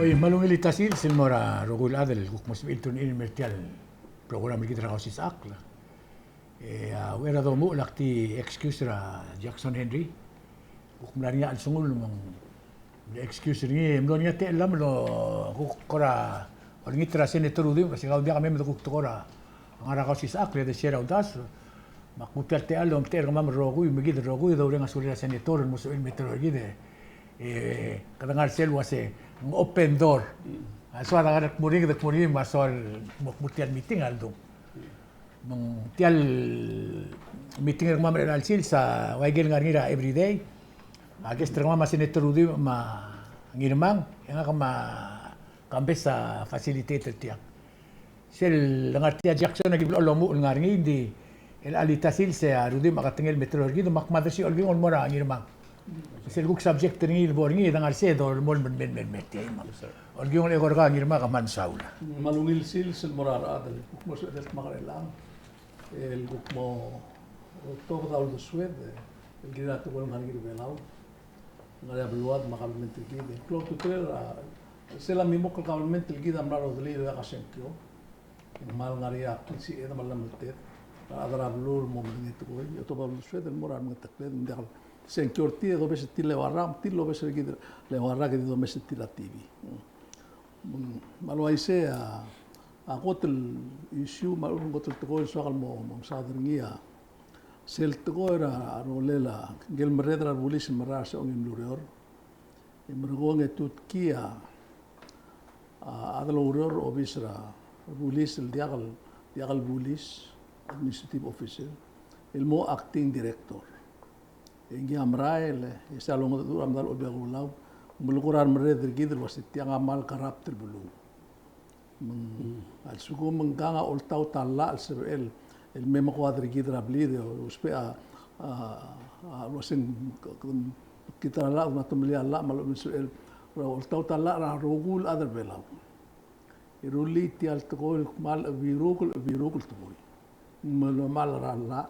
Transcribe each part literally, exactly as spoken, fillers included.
Me a ungil el sils el mo er a rokui el chad el kuk mo sebechir el tune in el mer tia el program er kid er a Kausisechakl. E a uchei er a domuchel ak di excuse er a Jackson Henry. Kuk mla er ngii a chelsengul me ng mle excuse er ngii, e mlo er ngii a techellam el kuk kora olengit er a Senator Rudimch, se kau ng diak a mei me de kuk tekoi er a ngar er a Kausisechakl e de share a uldasu. Me ak nguu tia el techall el omtechei er kemam el rokui, me kid el rokui, e doureng a sulir a Senator el mo sebechel el me teru er kid. E kede ngar sel uase ng open door. A soad a ngar er a kmo er ngii, kede kmo er ngii, me a soal mo kmu tia el meeting a ledung. Me ng tia el meeting er kemam er chelecha el sils a ua ikel ngar er ngii er a everyday. A guest er kemam a Senator Rudimch me a Ngirmang, e ngak me a Kambes a facilitate er tiang. Sel ngar tia Jackson a ki blechoel el omuchel el ngar er ngii, ng di el chelecha el sils e a Rudimch a katengel el me teru er kid, me ak mad er sel olkiung el mo er a Ngirmang. Sel kuk subject er ngii el bo er ngii, e de ngar sei e dolemolem el me, me, me tia. Olkiung el eko er kau a Ngirmang, ke kmal mesaul. Me a ungil sils el mo er a rechad el kuk mo sebeched el dmak er chelechang el kuk mo tobed a uldesued el kirel a tekoi el ngar er ngii er Belau, ngar er a beluad me a kabelment er kid. Klou a ultutelel a sel lemimokl el kabelment el kid a mla er a odelii el diak a sengkio. Ng kmal ngar er ngii a klisichel me a llemelted er a rechad er a beluu el mo medengei a tekoi e otobed a uldesued el mo er a remengetekled, me ng diak el sengkio er tir e domes er tir el eua el rak, me tir el omes er kid el eua el rak e di domes er tir a T V. Me a le uaisei a, a kot el issue me a lechub e ng kot el tekoi el soak el mo, mo mesaod er ngii a sel tekoi er a rolel a ngike el merreder er a rebulis el merael er se el ongim el ureor. E merekong e tutkii a, a chad el oureor er a obis er a rebulis el diak el, diak el bulis, administrative officer, el mo acting director. E ngii a merael, e sel longedecheduch er a medal a Olbiil er a Kelulau, ng melekoi er a remerreder er kid el uase tiang a kmal corrupt el beluu. Me ng, a lsekum ng kang a oltaut a llach el sebechel el me mekoad er kid er a blid e ousbech a, a, a uase ng, k-, k-, kid er a llach, me a temellii a llach, me a lechub e ng sebechel er a oltaut a llach er a rokui el chad er Belau. E rullii tia el tekoi el kmal chebirukel, chebirukel tekoi. Me ng kmal er a llach,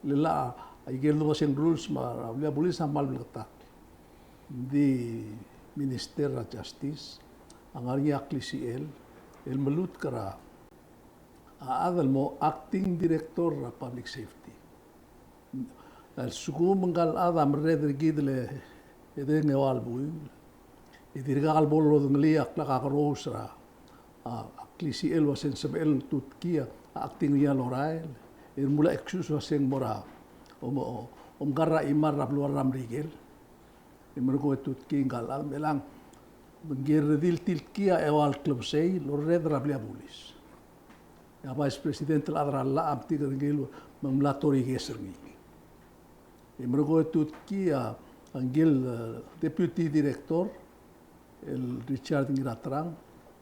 le llach a ikel dua se ng rules me a blil a bulis a kmal bleketakl. Ng di Minister er a Justice a ngar er ngii a klisichel el melutk er a chad el mo acting director er a public safety. A lsekum ng kal chad a merreder er kid el edei ng eua el buil, e dirkak el bo lodengelii a klekakerous er a, a, a klisichel el uase ng sebechel el tutkii a acting er ngii a lorael, e ng mla excuse el uase ng mo er a, om, om, omkar er a chimar er a beluar er a Merikel. E merekong e tutkii ng kal chad me chelechang, me ng kiei el redil tiltkii a eua el klebesei el orreder er a blil a bulis. E a Vice President el chad er a llach a metik er ngii me ng mla torikes er ngii. E merekong e tutkii a ngike el, eh, Deputy Director, el Richard Ngiraterang,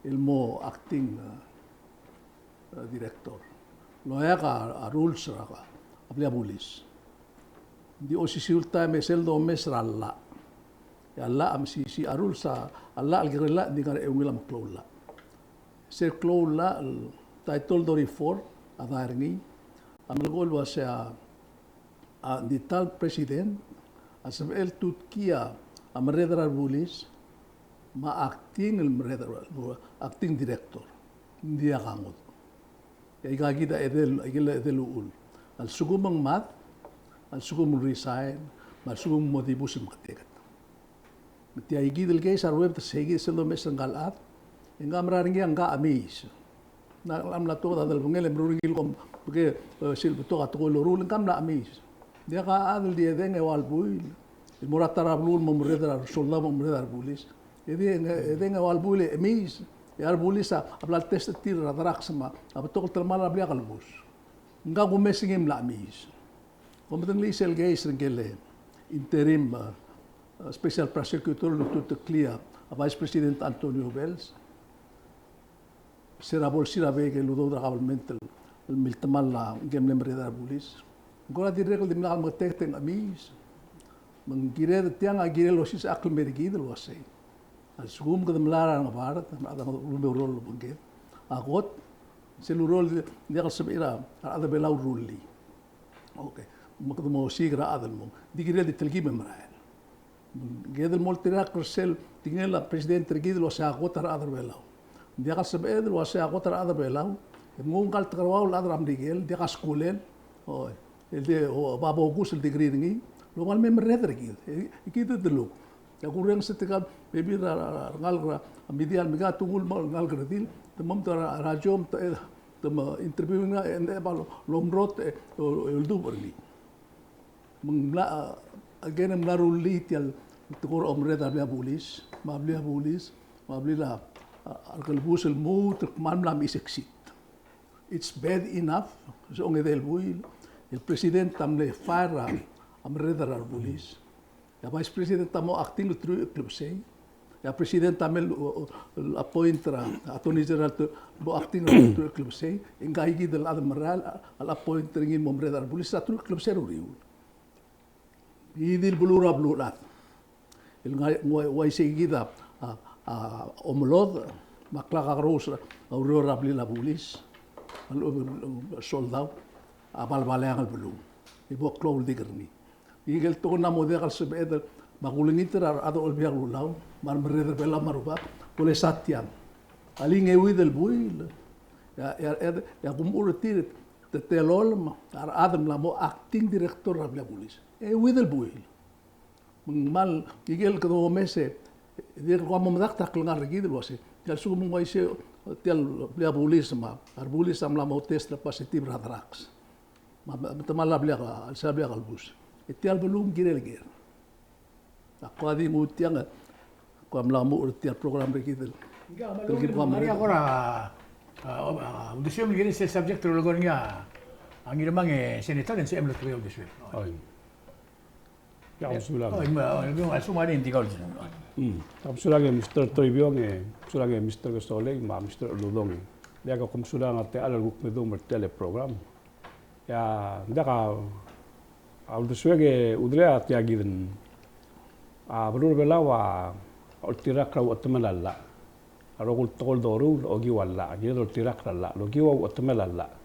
el mo acting, eh, eh, director. Loeak a, a rules er a, a blil a bulis. Ng di osisiu el taem e sel domes er a llach. E a llach a mesisiich, a rules a, a llach el kekerei el llach, ng di ngar er a eungel a meklou el llach. Sel klou el llach el Title thirty-four a daer er ngii a melekoi el uase a, a, ng di ta el president a sebechel el tutkii a merreder er a rebulis me a acting el merreder, acting director. Ng diak a ngodech. E aika kid a edei, aike el edei el uchul. A lsekum ng mad, a lsekum ng resign, me a lsekum ng mo dibus el meketeket. Me tia kid el case a ruebet er sei kid sel domes er ngka el chad, e ngka a mera er ngii a ngka a chemiis. Ng mla tuobed a delebengel e meruul er ngii el kom, beke, e, sel betok a tekoi el loruul, e ngka a mla chemiis. Ng diak a chad el di edei ng eua el buil el mo er a ta er a beluu el mo merreder er a resoldau, mo merreder er a rebulis. E di, e di ng eua el buil e chemiis. E a rebulis a bla letest er tir er a drugs me a betok el telemall er a blil a kelebus. Ngka a kumes er ngii e mla chemiis. Kom medengelii sel case er ngike el interim, e, special prosecutor el ultuteklii a Vice President Antonio Bells. Se er a bo lsir a bek el udoud er a kabelment el miltemall a ngike el mle merreder er a rebulis. Ng kora dirrek el dimlak el meketeket e ng chemiis. Me ng kired, tiang a kirel osisechakl el mer kid el uasei, a lsekum kede melai er a rengebard, a rechad a meruul a ureor el obengked, a kot, sel ureor el diak el sebechir a rechad er a Belau el rullii. Okay. Me kede mo osiik er a chad el mong. Di kirel di telkib e merael. Kede mo oltirakl er sel tekingel a president er kid el uasei a kot a rechad er Belau. Ng diak el sebeched el uasei a kot a rechad er Belau, e ng nguu ngka el tekeruau el chad er a Merikel, ng diak a skulel, o, el di, o, ba bogus el degree er ngii, el kmal me merreder er kid, e, e kid a deluk. E a kurrenges er tirka el bebil er a, er a, er a rengalek er a media el mei a tungul mo rengalek er a redil, te mo er a, er a radio, te, te mo interview er ngii, e, e, ba lo, lomrot, e, o, e, oldubech er ngii. Me ng mla, a, again, ng mla rullii tia el tekoi er a omerreder er a blil a bulis, me a blil a bulis, me a blil a, a, a rekelebus el lmuut el kmal mla mei succeed. It's bad enough, se ongedei el buil, el president a mle fire a, a merreder er a rebulis. E a vice president a mo acting el teruich el klebesei. E a president a mle, o, o, appoint er a attorney general te, mo acting el teruich el klebesei. E ngka kid el chad el merael a, a appoint er ngii el mo merreder er a rebulis er a teruich el klebesei er a uriul. Ngii di el beluu er a beluulechad. El ngar, ng ua, uaisei kid a, a, a omelodech, me a klekakerous a ureor er a blil a bulis, a lechub e ng soldau, a balbaleang el beluu. E bo klou el dik er ngii. Ngike el tekoi a mo diak el sebeched, me a kulengit er a rechad er a Olbiil er a Kelulau, me a remerreder er Belau me a Rubak, bo lesa tiang. A lingeuid el buil, e a, e a, e a, e a kumechur er tir, te telolem a rechad el mla mo acting director er a blil a bulis. Euid el buil. Me ng kmal, ngike el kede omes e, dirrek el kuk mo medakt a klengar er kid el uasei, tia el lsekum ng uaisei, tia el blil a bulis me a rebulis a mla mo test el positive er a drugs. Me, me, me te mla er a blil a, sel blil a kelebus. E tia el beluu ng kirel ker. Ak kuk di nguu tiang, ak kuk mla mo er tia el program er kid el. Tia el kuk mla er a, a, a, uldesuem el kirel sel subject el lolekoi er ngii a Ngirmang e senator e ng sebechem el otobedii a uldesuem. Oi. Ia, kom sulang. Oi, me, oi, me, a sulang e ng di kau el uldesuem. Mm. Kom sulang e Mister Toibiong e, sulang e Mister Kesolei, me a Mister Uludong. Ia, kom sulang a techall el kuk medung er tia el program. Ia, ng diak a, a uldesuek e udelel a tia kid el, a beluu er a Belau a oltirakl er a uchetemel a llach. A rokui el tekoi el doruul, okiu a llach. Kid a oltirakl er a llach, okiu a uchetemel a llach.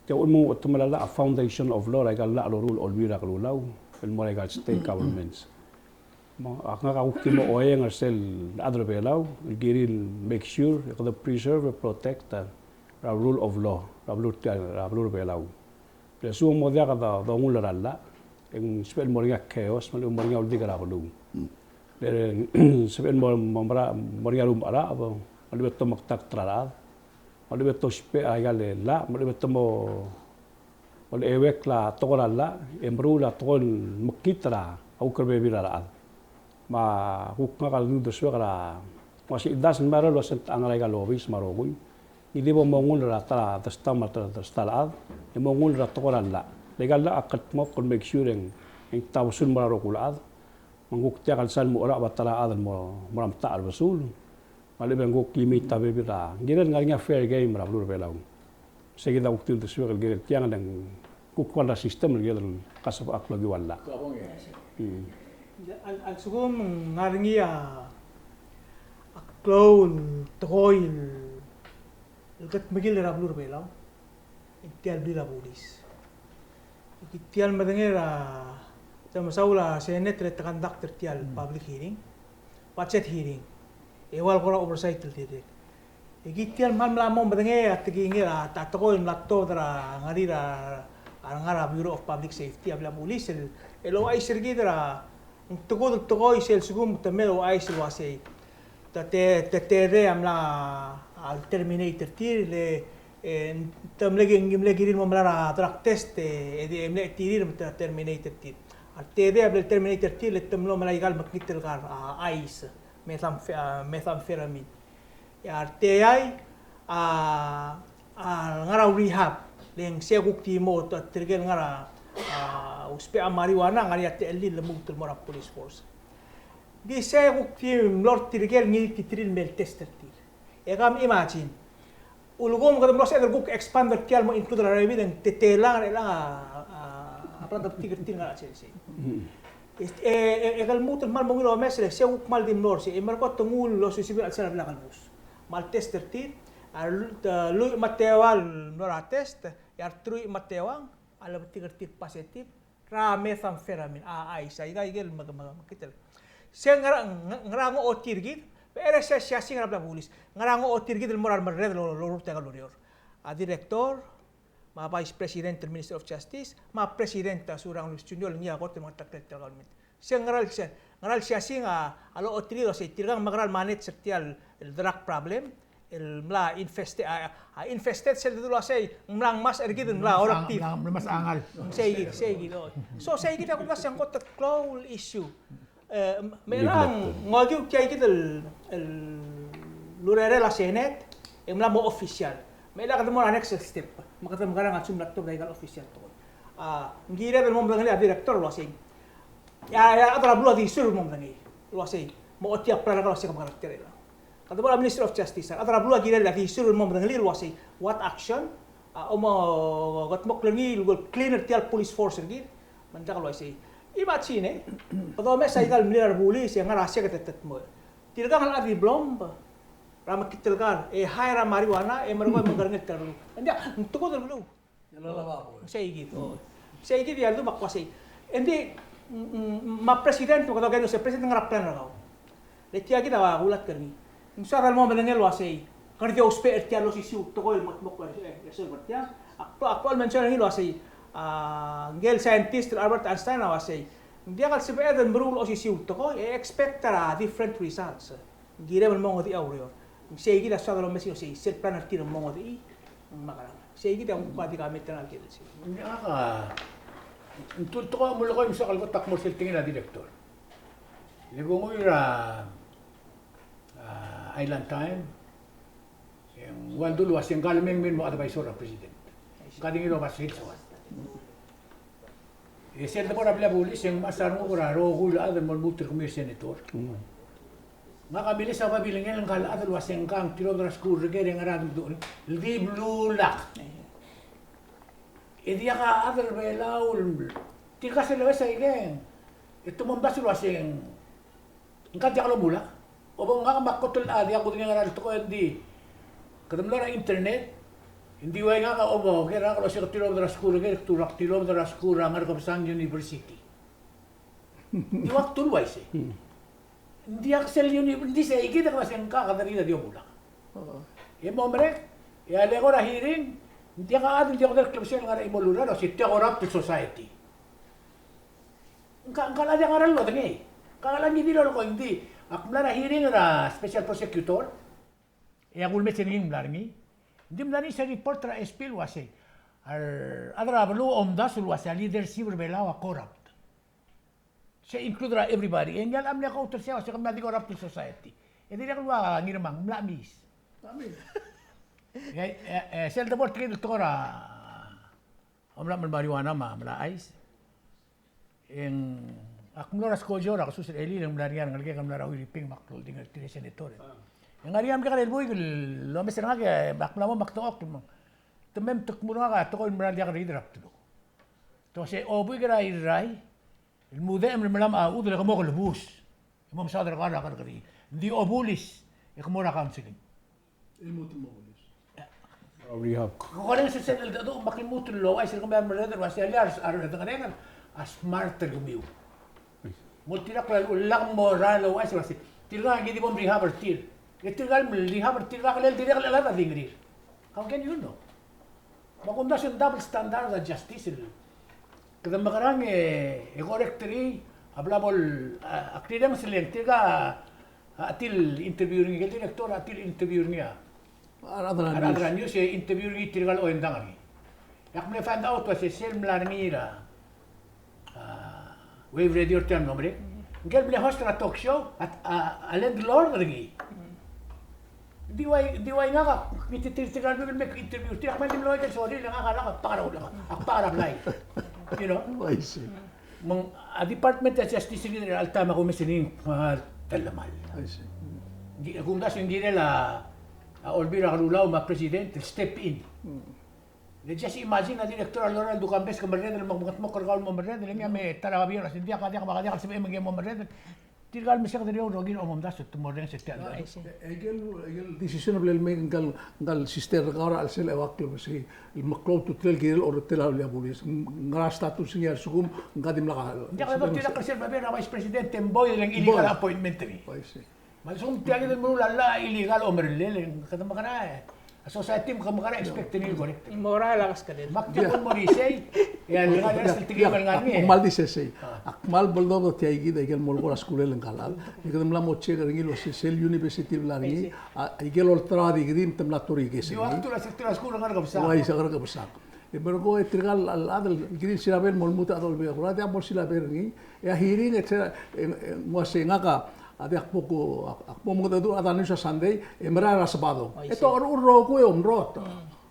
Tia uchul me ng uchetemel a llach a foundation of law er aika el llach el loruul a Olbiil er a Kelulau el mo er aika el state governments. Me ak ngak a kuk di mo oeng er sel chad er a Belau el kirir el make sure e kede preserve e protect er a rule of law er a beluu er tia, er a beluu er a Belau. Le lsekum ng mo diak a do, dongull er a llach, e ng sebechel el mo er ngii a chaos, me a lechub e ng mo er ngii a uldik er a beluu. Le ng sebechel el mo, mo mera, mo er ngii a rumecheracheb, me a lechub e te omekdakt er a rechad. Me a lechub e te ousbech aika el llach, me a lechub e te mo olecheuekl a tekoi er a llach, e meruul a tekoi el mekngit er a kuk rebebil er a rechad. Me a kuk ngak a uldesuek er a, me a se it doesn't matter el uasei ng techa ngar er aika el obis me a rokui. Ng di bo mongull er a ta er a dersta me a ta er a dersta el chad, e mongull er a tekoi er a llach. Le aika el llach a kldmokl el make sure e ng, e ng tabesul el mo er a rokui el chad. Me ng kuk diak el sal mucheracheb a ta er a chad el mo, mo er a metacherbesul. Me a lechub e ng kuk limit a bebil er a, ng kirel ngar er ngii a fair game er a beluu er a Belau. Sei kid a kuk di uldesuek el kirel tiang, le ng kuk ua el system el kirel kasebechakl el okiu a llach. Mm. A, a lsekum ng ngar er ngii a klou el tekoi el kutmeklii er a beluu er a Belau, e tia el blil a bulis. E kid tia el medengei er a, te mesaul a Senate e te conduct er tia el public hearing, budget hearing. E ua el kora oversight el dirrek. E kid tia el kmal mla mo medengei a tekingel a, a tekoi el mla tobed er a ngar er a, a ngar er a Bureau of Public Safety a blil a bulis el, el ouchais er kid er a, ng tekoi el tekoi sel lsekum te mle ouchais el uasei te, te, te, te tedei a mla, a, terminate er tir, le, e, te mle ki, mle kirir el mo melai er a drug test, e, e, e mle tirir me te terminate er tir. A retedei a mle terminate er tir, le te mlo melai aika el mekngit el kar, a, ice, methamphe-, a, methamphetamine. E a reteai, a, a, ngar er a rehab, le ng sei a kuk di mo, te, tirke el ngar er a, a, ousbech a marijuana, ngar er ngii a techellir el lmuut el mo er a police force. Di sei a kuk di mlo er tirke el ngii di tir el mle test er tir. E kam imagine, ulekum kede mlo sebeched el kuk expand er tia el mo include er a rabier e ng tetelang er chelechang a, a, a, a bla debetik er tir el ngar er a chelsel. E, e, e, e ke lmuut el kmal mo ungil omes le sei a kuk kmal di mlo er sei, e merekong te nguu el osisiu er a chelsel a blil a kelebus. Me a le test er tir, a, te lluich me a teuang el mlo er a test, e a reteruich me a teuang a lebetik er tir positive, er a methamphetamine, a, a, isei, aika ikel me, me, me, kid el. Se ngera, ng-, ngera ng ochotii er kid, e le sel siasing er a blil a bulis, ngera ng ochotii er kid el mo er a remerreder el, el, el, el, el, a director, me a Vice President er a Ministry of Justice, me a President a Surangel Whipps Junior, el ngii a kot el mengetakl er tia el government. Se ngera el, se ngera el siasing a, a lochotii er kid el uasei, tirkang me kera el manage er tia el, el drug problem, el mla infeste-, a, a, infested sel dedu el uasei, ng mla ngmasech er kid el mla oraktir. Mla, mla ngmasech a ngal. Sei kid, sei kid, oi. So sei kid a kuk se ng kot el klou el issue. E, me chelechang, ng okiu tia kid el, el urerel a Senate, e mla mo official. Me chelechang kede mo er a next step. Me kede mekerang a lsekum ng mla tuobed aika el official tekoi. A, ng kired el mo medengelii a director el uasei. E a, e a rechad er a beluu a di sure el mo medengei el uasei, me ochotii a plan er kau el uasei ke mekerang er tia el. Kede bo er a Ministry of Justice, a rechad er a beluu a kired el di sure el mo medengelii el uasei, what action a mo, kede mo clean, clean er tia el police force er kid. Me ng diak el uaisei. Imagine, e, kede omes aika el mlil a rebulis e ngar er a sek e te, te dmeu. Tirkang el chad el di blomb er a mekngit el kar, e hire a marijuana, e merekong e mekerengel tia el beluu. Ng diak, ng tekoi el beluu. Sei kid, o. Sei kid a ldu me ak uasei. Engdi, mm, mm, me a president, me kede oker el uasei, president, ngera plan er kau? Le tia kid a kulatk er ngii. Ng soad el mo medengei el uasei, kede di ousbech er tia el osisiu el tekoi el mo, mo, e, e, sel ber tia. Ak, ak mention er ngii el uasei, a, ngike el scientist el Albert Einstein a uasei, ng diak el sebeched el meruul el osisiu el tekoi, e expect er a different results. Ng kirem el mo ngodechii a ureor. Ng sei kid a soad el omes el uasei, sel plan er tir el mo ngodechii, ng mekerang. Sei kid a kuk di comment er ngii el kirel sei. Ngak a, ng tul tekoi a mulekoi me soak el kot ak mo er sel tekingel a director. Le bo nguu er a, a, Island Time, e ng ua ldu el uasei ngka el mei me ng mo advisor er a president. Ngka di ngii el oba sel soad. E sel debo er a blil a bulis e ng mechas a renguk er a rokui el chad el mo lmuut er kemiu el senator. Mm. Ngak a miles a babilngel ngka el chad el uasei ngka ng tilobed er a skuul er ker e ngera a demeduch er ngii, el di blulak. E diak a chad er a Belau el, tirka sel lomes aikei, e te mo omdasu el uasei ng Ngka diak lomulak. Obo ngak me a kot el chad a diak kudengei a ngera el tekoi, engdi kede mlo er a internet, engdi ua ngak a obo, ke ngak el uasei ke tilobed er a skuul er ker, ke tilobed er a skuul er a Ngerkebesang University. Di ua kdu el uaisei. Ng diak sel uni-, ng di sei kid a kmo se ngka a kede di omulak. E mo merek, e a leko er a hearing, ng diak a chad el di okedei el klebesei el ngar er a chimo el ureor, el uasei tia corrupt el society. Ngka, ngka el chad a ngar er a lodengei. Ngka el chad a ngii di lolekoi, ngdi ak mla er a hearing er a special prosecutor. E a kulemes er ngii ng mla er ngii. Ngdi mla er ngii sel report er a S P el uasei, a rechad er a beluu a omdasu el uasei a leadership er a Belau a corrupt. Se include er a everybody. E ngii a mle quote er sei a uasei ke mla di corrupt el society. E dirrek el ua Ngirmang, mla chemiis. Mla chemiis. E, e, e, sel debo er tirke el tekoi er a omerael el marijuana me a mla chais. E ng, ak mlo er a skojo er a kesus er a elii, e ng mla er ngii a rengelekek el mla er a Huiriping me ak loldingel er tir e senator. E ng ngar er ngii a mekekerei el buik el omes er ngak e ak mla mo me ak dechokl me te mei me te kmo er ngak a tekoi el mera el diak el riid er a bdeluk. Te uasei, o buik er a Irrai el mudechem el melamech a chudel e ke mo kelebus. E mo mesaod er kau er a kerrekeriil. Ng di obulis e ke mo er a counseling. E lmuut el mo obulis. Rehab. Ke ko er ngii a sesei el dedu me ak lmuut el ouchais er kemiu a remerreder el uasei a le a re-, a rechad er a Ngerengel a smart er kemiu. Mo tirka el lak mo er a ouchais el uasei, tirka a ngii di bo mrehab er tir. E tirka el mrehab er tirka a kelel dirrek el chad a di ngerir. How can you know? Me a kumdasu e ng double standard a justice el kede mekerang e, e correct er ngii, a bla bo el, a, ak rirenges el tirka a, a chetil interview er ngii, ke director a chetil interview er ngii a, a rechad er a news, e interview er ngii tirka el oendang er ngii. E ak mle find out el uasei sel mla er ngii er a a, Wave Radio er tia el mlo merek. Ngike el mle host er a talk show, a, a, a landlord er ngii. Di ua, di ua ngak a, ngii tirke el, tirke el mle interview, tirke el mle mlo ikel sorir, ngak a lak a pakarau, lak a pakarau lai. You know? I see. Me ng, a Department of Justice er a alta me a kumes er ngii, a, telemall. I see. Ng, kumdasu e ng kirel a, a Olbiil er a Kelulau me a President, step in. Mm. Le just imagine a director a lorael el dukambes ke merreder, me ng mengedmokl er kau el mo merreder, e ngii a me ta er a babier el uasei ng diak, a diak, me a diak el sebechem e ng mo merreder. Tirka el meseked er eou el rokir a omomdasu e te mo orrenges er tia el. Aikel, aikel decision el bla el mei ngka el, ngka el sister er kau er a chelsel a eua el klebesei el meklou a ultutelel el kirel a orretel a bulis. Ngera status er ngii a lsekum ngka a dimlak a. Ng diak el dot tirka el sel babier er a vice president e ng void el illegal appointment er ngii. Me a lsekum tia kid el meruul a llach a illegal omerellel, e kede mekerang, a society me kede mekerang expect er ngii el correct. Moral a kaskedel. Me ak diak el mo er isei, e a legal er a sel tekingem el ngar er ngii. Ak kmal di sesei. Ak kmal beldodech tia kid aikel molekoi er a skulel ngka el chad. E kede mla mo check er ngii el uasei sel university el bla er ngii, a, aikel olterau a degree me te mla torikes er ngii. Uaisei, ngerkebesang. E merekong e tirka el chad el kirir el silabel el mo lmuut a chad el Olbiil er a Kelulau, a diak bo lsilabel er ngii. E a hearing e, e, e ng uasei ngak a, a diak bo ku, ak, ak bo mengedecheduch a chad er a news er a Sunday, e merael er a Sabado. E te ocherechur el rokui e omrot.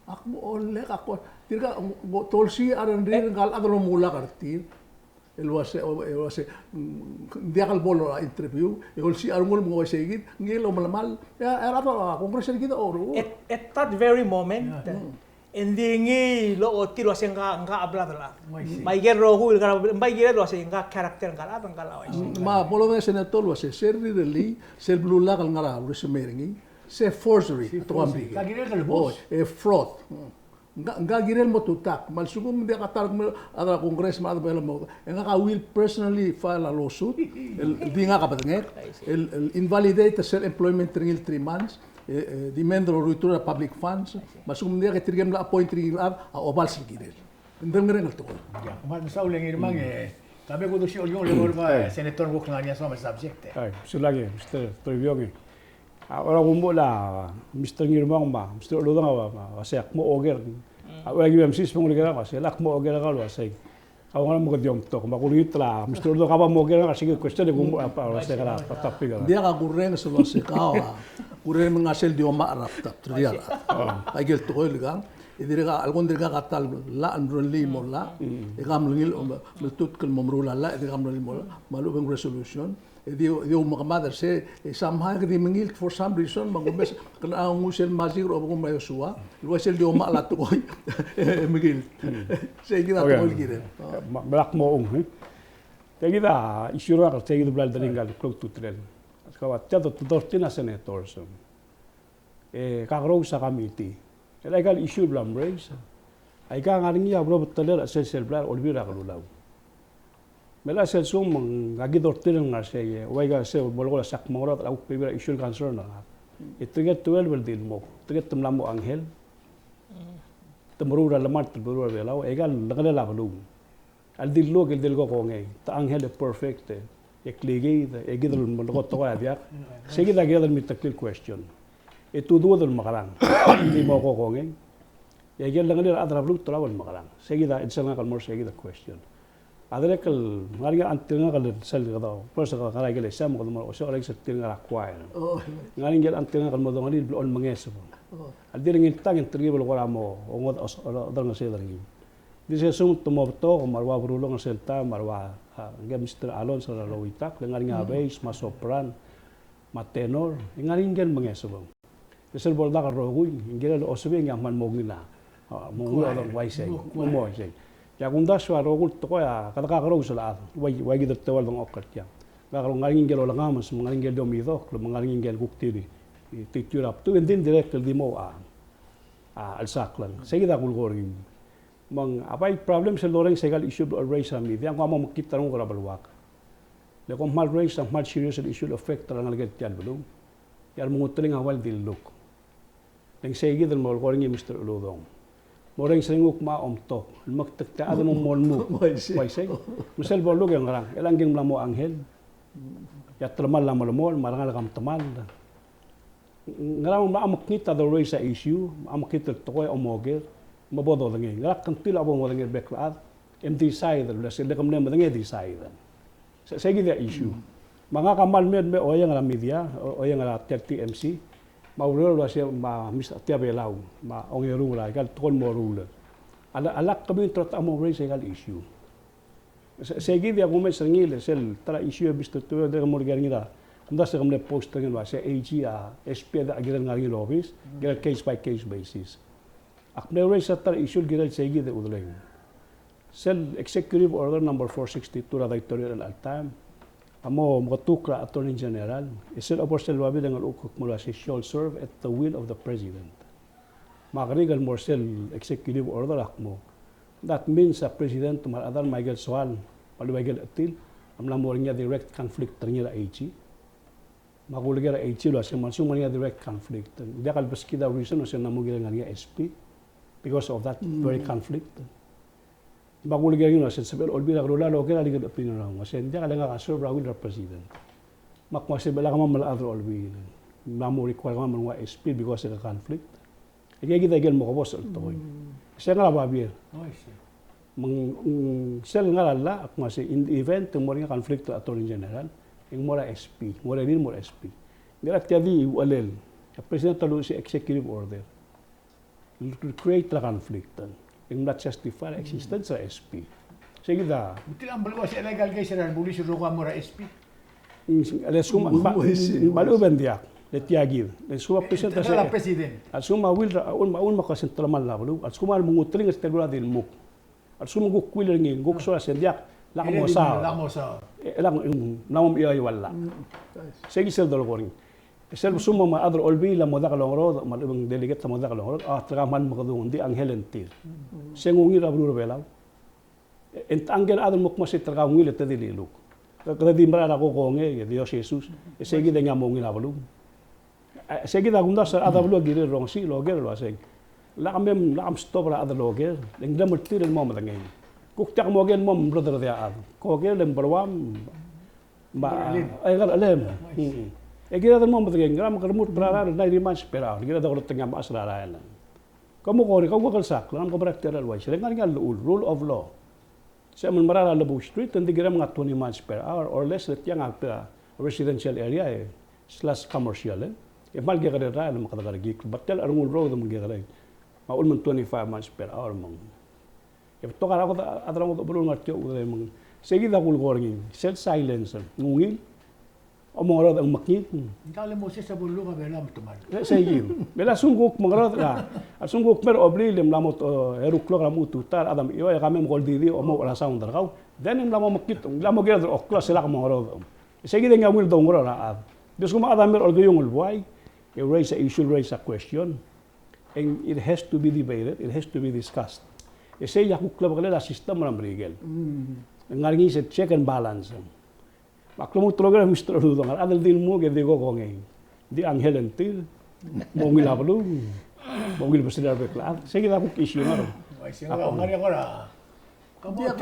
Ak mo olek, ak ko, tirka, ng, ng, te olsiich a rengrir ngka el chad el omekulak er tir. El uasei, o, el uasei, mm, ng diak el bo el interview, e olsiich a rengul me ng uaisei kid, ngii el omelemall, e a, e a rechad er a Congress er kid a ocherechur. At, at that very moment, e ng di ngii el ochotii el uasei ngka, ngka a blad el chad. Me aikel rokui el ngar er a, me aikel uasei ngka a character er ngka el chad, ngka el chad a uaisei. Me a bo lodengei a senator el uasei, sel rirellii, sel blulak el ngar er a resume er ngii, se forgery, a tekoi a mle. Ngka kirel el bos. O, e fraud. Ngka, ngka kirel mo tutak. Me a lsekum ng diak a ta er kemiu el chad er a Congress me a rechad er a Belau el mo, e ngak a will personally file a lawsuit, el, el di ngak a bedengek, el, el invalidate sel employment er ngii el three months, e, e, demand er a auditor er a public funds, me a lsekum ng diak e tirke el mla appoint er ngii el chad a obals el kirel. Ng ngerang el tekoi. Ia, kmal mesaul e Ngirmang, e, ka me kuk di sel uriul el mo er a Senator, kuk ngar er ngii a soam el subject, e. Ai, sulang e, Mister Toribiong, e. A, ua kumuchel a Mister Ngirmang me a Mister Uludong a, a, a, uasei ak mo oker. A, ua ki M C sel mo ngar er ngii a uasei, ak mo oker er kau el uasei. Kau ngar er a mo ke di omtok, me a kulengit el a Mister Uludong a kaba mo oker er ngak er sei el question e kumuchel a, a, uasei ngera a topic er a. Ng diak a kurrenges el uasei kau a, kurrenges me ng ngar sel di omechar er a btap, tia el. Aikel tekoi el kang, e dirrek a, a lekong dirkak a ta el llach el merellii el mo llach, e kau a mle ngilai, me, me ltutk el mo meruul a llach, e dirkak a mle ngilai el mo llach, me a lechub e ng resolution. E di, di oumekemad er sei, e somehow e ke di mengilt for some reason, me ng omes, ke ng nguu sel magic er a obengkel a Joshua, el uaisei el di omechar a tekoi, e mengilt. Sei kid a tekoi el kirel. Me, me ak mo ung, e. Tia kid a issue er ngak, tia kid a bla ledelengii ngka el klou a ultutelel. Kau a tia el thirteen a senators. E kakerous a committee. El aika el issue el bla mraise, aika ngar er ngii a ulebekelel a chelsel sel blai er a Olbiil er a Kelulau. Me a chelsel sel sum me ng aki di oltirakl el ngar er sei, e ua ika sel bo lekoi el sak mengerodech er a kuk bebil er a issue el concern er ngak. E tirke el twelve el di lmok, tirke el te mla mo anghel. Te meruul er a lemalt el beluu er a Belau, e aika el lengelel a beluu. A ldi lluich el di leko kongei, te anghel e perfect, e klikiid, e kid el melekoi a tekoi a diak. Sei kid a kired el meteklii el question. E tuduud el mekerang, di mo ko kongei. E aike el lengelel a rechad er a beluu a tuobed el mekerang. Sei kid a chelsel ngak el mo er sei kid el question. A dirrek el ngar er ngii a chance er ngak el sel kede, first kede ngar er a ikelesia me kede mo, se, oleng sel tir ngar er a choir. Ngar er ngii a chance er ngak el mo dongelii el blechoel mengeseb. A ldi er ngii el taem e ng telkib el kora mo, ongodech, odengeseu er ngii. Di sel sum te mo betok me a rua Berulong er sel taem, me a rua, a, ngke Mister Alonso er a Loitak, le ngar er ngii a bass, me a sopran, me a tenor, e ngar er ngii ngike el mengesebong. E sel bo ledak el rokui, ng kirel osebing e a kmal mo ungil a, a, mo ungil a uaisei, mo uaisei. E a kumdasu a rokui el tekoi a, kede kakerous el chad, ua, ua kid el teual dengchokl er tiang. Kakerous, ngar er ngii ngike el olengames, me ngar er ngii ngike el di omidokl, me ngar er ngii ngike el kuk tir, e, tir a btuu, e ng di dirrek el di mo a, a, chelsaklang. Sei kid a kulekoi er ngii. Me ng, a bai problem sel dorrenges aika el issue el raise er a media, ng kuk mo mekngit a renguk er a beluak. Le kom kmal raise a kmal serious el issue el affect er a rengelekel tia el beluu. E a remengoteleng a ua el di lleluk. Le ng sei kid el mo lekoi er ngii Mister Uludong. Morrenges er ngii kuk mo omtok. El mektek tia el chad el mo lmuk. Uaisei. Me sel bo lleluk e ng ngerang. E le ng mla mo anghel. E a telemall a melemolem, me a rengalek a metemall. Ngera me ng mla mekngit a dorrenges a issue, mla mekngit el tekoi a omoker, me bo dodengei. Ngera kngtil a bo modengei er a bek el chad, e mdecide el uasei le ke mle medengei e decide. Se, sei kid a issue. Me ngak a kmal mei, mei oieng er a media, o-, oieng er a tia el T M C, me a ureor el uasei, me a Mister Tia Belau, me a ongeru er aika el tekoi el mo rullii. A lak, a lak kemiu el ta mo raise aika el issue. Se, sei kid a kumes er ngii el sel ta er a issue e Mister Tuyo, dirrek el mo er ngii er a, kumdasu e ke mle post er ngii el uasei A G, a S P a diak kirel ngar er ngii el obis, kirel case by case basis. Ak mle raise a ta er a issue el kirel sei kid e udeleng. Sel executive order number four sixty-two er a daitorio er chelecha el taem, A mo, mo ketuk er a Attorney General, e sel obo er sel babier e ng locha kuk mo ua se shall serve at the will of the President. Me a kerik el mo er sel executive order a kmo, that means a President me a rechad er a, me a ikel soal, me a lechub a ikel chetil, a mla mo er ngii a direct conflict er ngii er a AG. Me a kulekoi er a AG el ua se, me a lsekum ng ngar er ngii a direct conflict, ng diak el beskid a reason el ua se ng mo kirel ngar er ngii a SP because of that very conflict. Me a kulekoi er ngii el ua se, sebechel olbiil er a kelulau el oker a legal opinion er a ngii, ua se ng diak le ngak a serve er a will er a President. Me ak ua se, me lak kemam el chad er a olbiil, mla mo require kemam el nguu a SP because of the conflict. Aika kid a ikel mo kebosech el tekoi. Mm. Sel ngar er a babier. Oh, I see. Me ng, mm, sel ngar er a llach, ak ua se in the event e ng mo er ngii a conflict er a Attorney General, e ng mo er a SP, ng mo er ngii el mo er a SP. Ng diak a tia di uchelel. A President a luchesii a executive order el create er a conflict, e ng mla justify er a existence er a SP. Sei kid a. Ng di ng belkul a se el aika el case er a rebulis el rokui a mo er a SP. Mm, a lsekum a, me a lechub e ng diak, le tia kid. Le lsekum a President a se, a lsekum a will, a ul, a ul me a kuk se ng telemall a beluu. A lsekum a menguteling e se el beluu a dilmuk. A lsekum ng kuk will er ngii, ng kuk soal a se ng diak, lak mosaod. Lak mosaod. E, lak, mm, mla mo mechoiu a llach. Mm. Sei kid sel dolekoi er ngii. E sel lsekum me a rechad er a olbiil a mo diak longerodech, me a lechub e ng delegate a mo diak longerodech, a, te kmal mekedung, ng di anghel and tear. Mm. Se ng ungil er a beluu er a Belau. E ng techa ngike el chad el mo kmo se te kau ungil e te di liluk. Kede di mera er a kokongei, e Dios, Jesus, e sei kid e ng mo ungil a beluu. E sei kid a kumdasu er a rechad er a beluu a kirel el rongesii el oker el ua se ng, lak mem, lak mem stop er a chad el oker, e ng diak el tir el mo medengei. Kuk diak moker el mo mrederedii a chad. Koker e ng beruam, me a, e ngerchelem. E kired el mo medengei, ngera me ke remurt er a rael el ninety miles per hour, kired el oker er ngii a mechas er a rael. Ke mo kora, ke ua kelsakl, le ng kora tia el uaisei, le ng ngar er ngii a llechul, rule of law. Se el merael er a Lebou Street, e ng di kirem el ngar er a twenty miles per hour or less, le tiang a, a residential area, e, slash commercial, e. E kmal kekerei el rael me kede kerekikl, but tia el Ernguul Road me ng kekerei. Me a uchul me ng twenty-five miles per hour me ng. E betok a rechad er a ngodech el beluu el ngar er tia el uchul me ng. Sei kid a kulekoi er ngii, sel silence, ng ungil. Omengerodech e ng mekngit. Ng diak le Moses a bo luluk a Belau me te mal. E, sei kid. Me a lsekum kuk mengerodech a, a lsekum kuk mer a obliil e mla mo, e, eru el klok er a mo tutau, a chad a mechiuaiu, e ke mei me koldidiu, e mo er a sound er kau. Then e ng mla mo mekngit, ng mla mo kired el oklou, se lak mongerodech. Sei kid e ng ungil doungeroel er a chad. Di lsekum a chad a mer a olkeiung el buai, e raise a issue, raise a question. And it has to be debated, it has to be discussed. E sei a kuk klebekelel a system er a Merikel. Mm. Ng ngar er ngii sel check and balance. Me ak lmuut el oker, Mister Uludong, a rechad el di lmuk e di kokongei, di anghel and tear, mo ungil a beluu, mo ungil besil a rebek el chad. Sei kid a kuk issue er ngii. Uaisei, ng ngar er ngii a kora. Ng diak,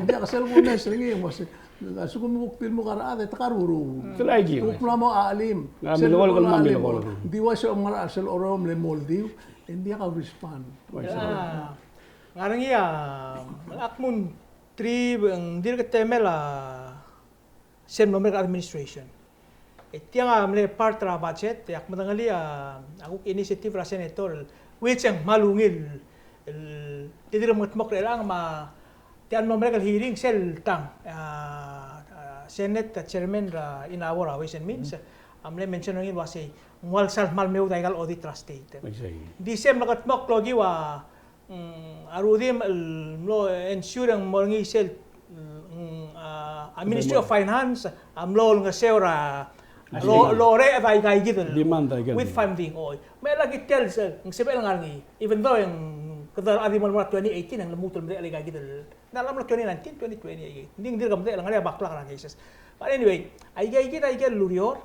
ng diak sel kumes er ngii, mo se, a lsekum kuk di lmuk a rechad e te karuruul. Te laki. Kuk mla mo chelim. Ng mla mo chelim. Di uaisei, ng ngar er a sel oromel e moldiu, e ng diak a respond. Uaisei. A, ngar er ngii a, ak mo Three, ng dirk temel a sel mlo merek a administration. E tiang a mle part er a budget, e ak medengelii a, a kuk initiative er a senator, which e ng kmal ungil el, el, te dirk mengetmokl er chelechang me a tia el mlo merek el hearing sel tang, a, a, Senate chairman er a Inauhor er a Ways and Means, a mle mention er ngii el uasei, ng ua lsal kmal meoud aika el audit er a state. Exactly. Di sel mlo mengetmokl el okiu a Mm, a rudim el mlo ensure e ng mo er ngii sel, mm, a, a Ministry of Finance a mlo olengeseu er a lo, loreched aika kid el demand aika kid with funding, oi. Me a lak tia el se, ng sebechel ngar er ngii, even though e ng kede a di mo er a twenty eighteen e ng lmuut el medechel aika kid el, ng mla mo twenty nineteen, twenty twenty aika kid. Ng di, ng dirk medechel, ngar er ngii a backlog er a cases. But anyway, aika kid, aika el ureor,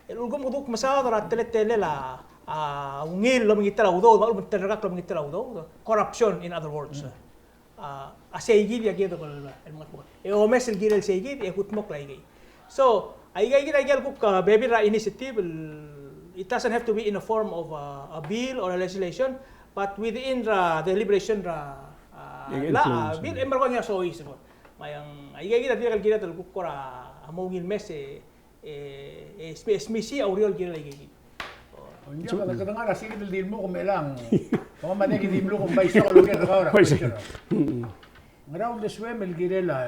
el ulekum kede kuk mesaod er a teletelel a, a, ungil el omengitel a udoud, me a lechub e ng terrekakl el omengitel a udoud, corruption, in other words. Mm. A, a sei kid a kired el, el mengetmokl. E omes el kirel sei kid, e kutmokl aikei. So, aika kid a ikel kuk, a, bebil er a initiative, el, it doesn't have to be in a form of a, a bill or a legislation, but within the deliberation er a, a, e, la, a, influence, bill, e merekong e soiseb. Me ng, aika kid a dirrek el kired el kuk kora mo ungil el mes, e, E, e, smi-, smisii a ureor el kirel aika kid. Ng diak, kede ngar er a sei kid el di lmuk me chelechang. Kemam a diak ki di lmuk me bai soak el oker er kau er a question. Ngera uldesuem el kirel a,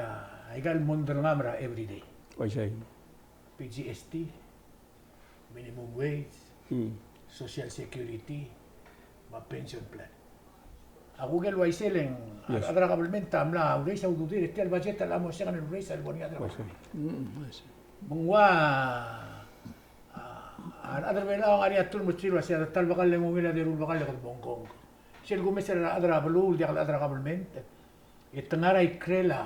aika el mondai er ngii er a everyday. Uaisei. PGST, minimum wage, social security, me a pension plan. A kuk el uaisei e ng, yes, a rechad er a kabelment a mla oureis a ududir e tia el budget a locha mo seng el oureis a lebo er ngii a rechad er a kabelment. Mm, I see. Me ng ua, a, a rechad er a Belau a ngar er ngii a term er tir el uasei a ta el bekall e ng ungil a deru el bekall e kede bo mkongk. Sel kumes er a rechad er a beluu el diak el chad er a kabelment, e te ngar er a ikrel a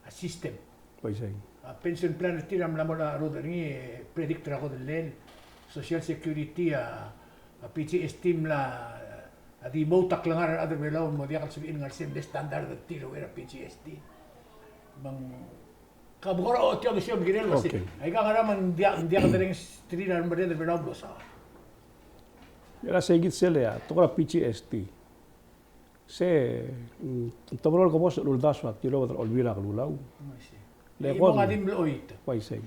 a system. Uaisei. A pension plan er tir a mla mo er a rudel er ngii, e predict er a kodellel. Social Security, a, a P G S T a mla, a di mo ta klengar er a rechad er a Belau el mo diak el sebechir el ngar er sel standard er tir el ouchei er a P G S T. Me ng, ka bo kora ochotii a audition el kirel el uasei. Okay. Aika ngar er a me ng diak, ng diak dereng tir a remerreder er a Belau el mlo saod. E a sei kid sel, a tekoi er a P G S T. Se, mm, te meruul a kebosech el uldasu a tilobed er a Olbiil er a Kelulau. Le kora di mlo oit. Uaisei.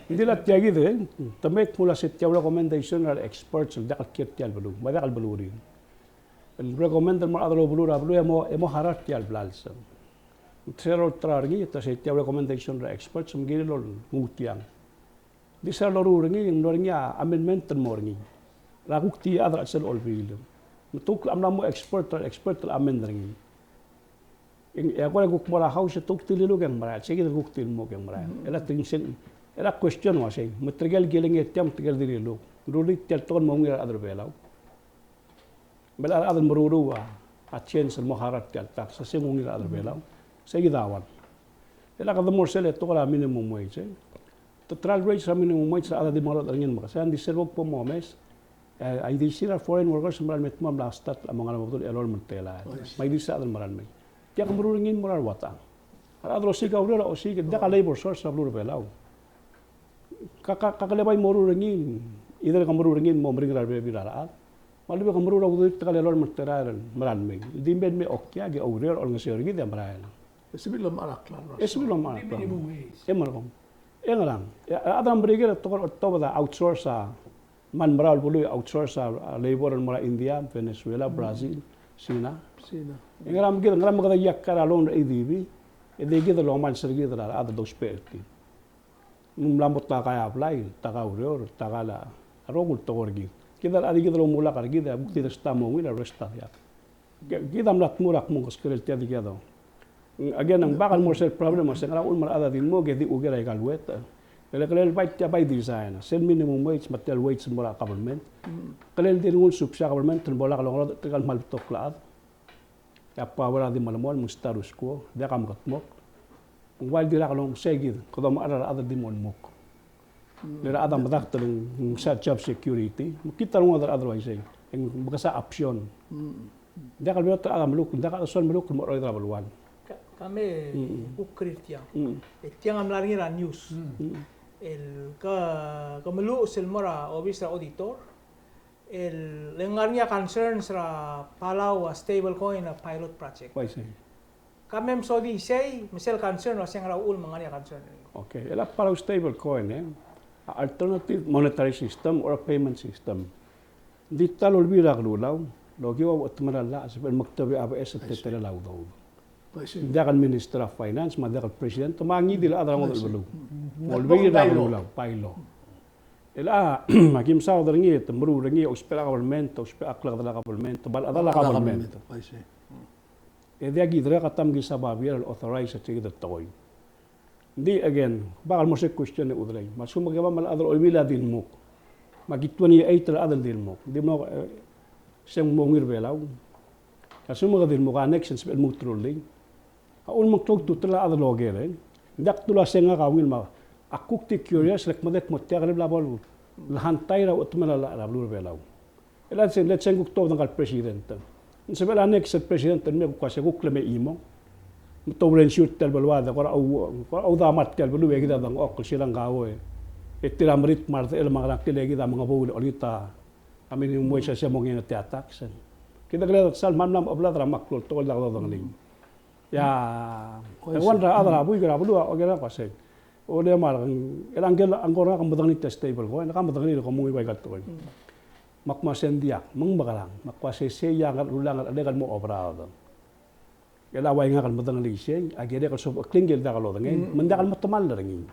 Ng di le tia kid e, te mei el kmo ua se tia el recommendation er a experts el diak el kiei er tia el beluu, me a diak el beluu er ngii. El recommend el mo er a rechad er a beluu, er a beluu e mo, e mo harau er tia el blals. Ng sel olterau er ngii, te se tia el recommendation er a experts, me ng kirel el nguu tiang. Di sel loruul er ngii, ng mlo er ngii a amendment el mo er ngii. Er a kuk tia a chad er a chelsel a Olbiil. Me te kuk a mla mo expert, expert el amend er ngii. E ng, e a kora kuk mo er a House, te kuk dililuk e ng merael, se kid el kuk dilmuk e ng merael. E le te ng sel, e le question el uasei, me tirke el kilengei er tiang, me tirke el dililuk. Ng rullii tia el tekoi el mo ungil er a rechad er a Belau. Me a rechad el meruul a, a chance el mo harau er tia el tax, se ng ungil er a rechad er a Belau. Se kid a one. E le kede mo er sel tekoi er a minimum wage, e. Te try el raise er a minimum wage er a rechad el di mengerodech er ngii el mekesai, ng di sel bo kbo momes. E, a ildisir a foreign workers el merael el me dmu a mla start el mo ngar er a bedul a elolem el telael. Me a ildisir a rechad el merael el mei. Tia ke meruul er ngii el mo er a rua tang. A rechad el osiik a ureor a osiik, diak a labor source er a beluu er a Belau. Ka, ka, ka kele bai moruul er ngii, either ke meruul er ngii el mo meringel er a rebebil er a rechad. Me a lebo ke meruul a ududir tirka el elolem el telael el merael el mei. Di mei el me okiak e oureor, olengeseu er kid e merael. E sebechir el omechar a klalo. E sebechir el omechar a klalo. Minimum wage. E merekong. E ngerang. E a rechad er a Merikel a tekoi er a otobed a outsource a kmal merael el beluu e outsource a, a labor el mo er a India, Venezuela, Brazil, China. China. E ngera me kid, ngera me kede iakar a loan er a ADB, e di kid el omes er kid er a rechad el dousbech er tir. Ng mla mo taka a blai, taka a ureor, taka a rokui el tekoi er kid. Kid a rechad e kid el oumulak er kid, e a kuk di resta mo ungil, a resta diak. Ki-, kid a mla dmu er a kmo ng keskerel tia di kiado. Again, ng bak el mo er sel problem, se ngera uchul me a rechad a di dmu, ke di uker aika el uet. E le kelel bai tia by design, sel minimum wage, me tia el wage el mo er a government. Kelel di nguu el subsidy a government, el bo lak longerodech tirka el kmal betok el chad. E a power a di melemolem, me ng status quo, diak a mekedmokl. Ng ua el di lak lomsei kid, kede omechar a rechad el di mo lmuk. Le a rechad a medakt el ng, ng sa job security. Me kid a rengud a rechad el uaisei. E ng mekesai a option. Diak el beot a rechad a meluk, diak a chelsel meluk el mo cheroid er a belual. Ka, ka me kuk clear tiang. E tiang a mla er ngii er a news. El ke, ke meluches el mo er a obis er a auditor. El, le ngar er ngii a concerns er a Palau a stablecoin a pilot project. Uaisei. Ka me msodii sei, me sel concern el uasei ngera uchul me ng ngar er ngii a concern. Okay, el a Palau stablecoin, e a alternative monetary system or a payment system. Ng di ta el Olbiil er a Kelulau el okiu a uchetemel a llach el sebechel el meketobech a beches el teletelel a udoud. Ng diak el Minister of Finance, me a diak el President, me a ngii di el chad er a ngodech el beluu. Olbiil er a Kelulau, bylaw. El a, aki msaod er ngii, te meruul er ngii, ousbech er a government, ousbech a klekedel a government, me a rechedal a government. E diak ki dirrek a ta me ki sa babier el authorize a tia kid el tekoi. Ng di again, bak el mo er se question e udelei. Me a lsekum ke ba me a rechad er a Olbiil a di lmuk. Me aki twenty-eight el chad el di lmuk. Di mo, e, se ng mo ungil er a Belau. A lsekum ke di lmuk a next e ng sebechel el lmuut el rullii. A uchul me ng klou a ultutelel a chad el oker, e. Ng diak dulu el uasei ngak a ungil me a kuk di curious, le kmedek mo tia el bla bo lehantai er a uchetemel a llach er a beluu er a Belau. E le se, le se ng kuk tuobed ngka el president. Ng sebechel a next el president el mei e kuk uasei kuk le me chimong. Me te ourensiu er tia el beluad e kora ou, kora oudamar tia el beluu e kid a dengchokl el sirang kau e. E tir a merit me a redechel me a ngerang, kid e kid a mengeboul el olengit a minimum wage a se mo ngii a tia tax. Kid a kele sal mla mla mechebelad er a meklou el tekoi el dak dodengelii. Ia, e ua ngera a chad er a buik er a beluu a oker er ngak el uasei. Ole, me a, el a ngke, a ngkora ngak a medengelii tia el stablecoin, e ke medengelii el kmo ng ua ika el tekoi. Me ak mo uasei ng diak, me ng mekerang, me ak uasei sei a ngerachel a ngerechelek el mo oberaod. El a ua ngak el medengelii sei, a kirek el sob a klingel el diak lodengei, me ng diak el metemall er ngii.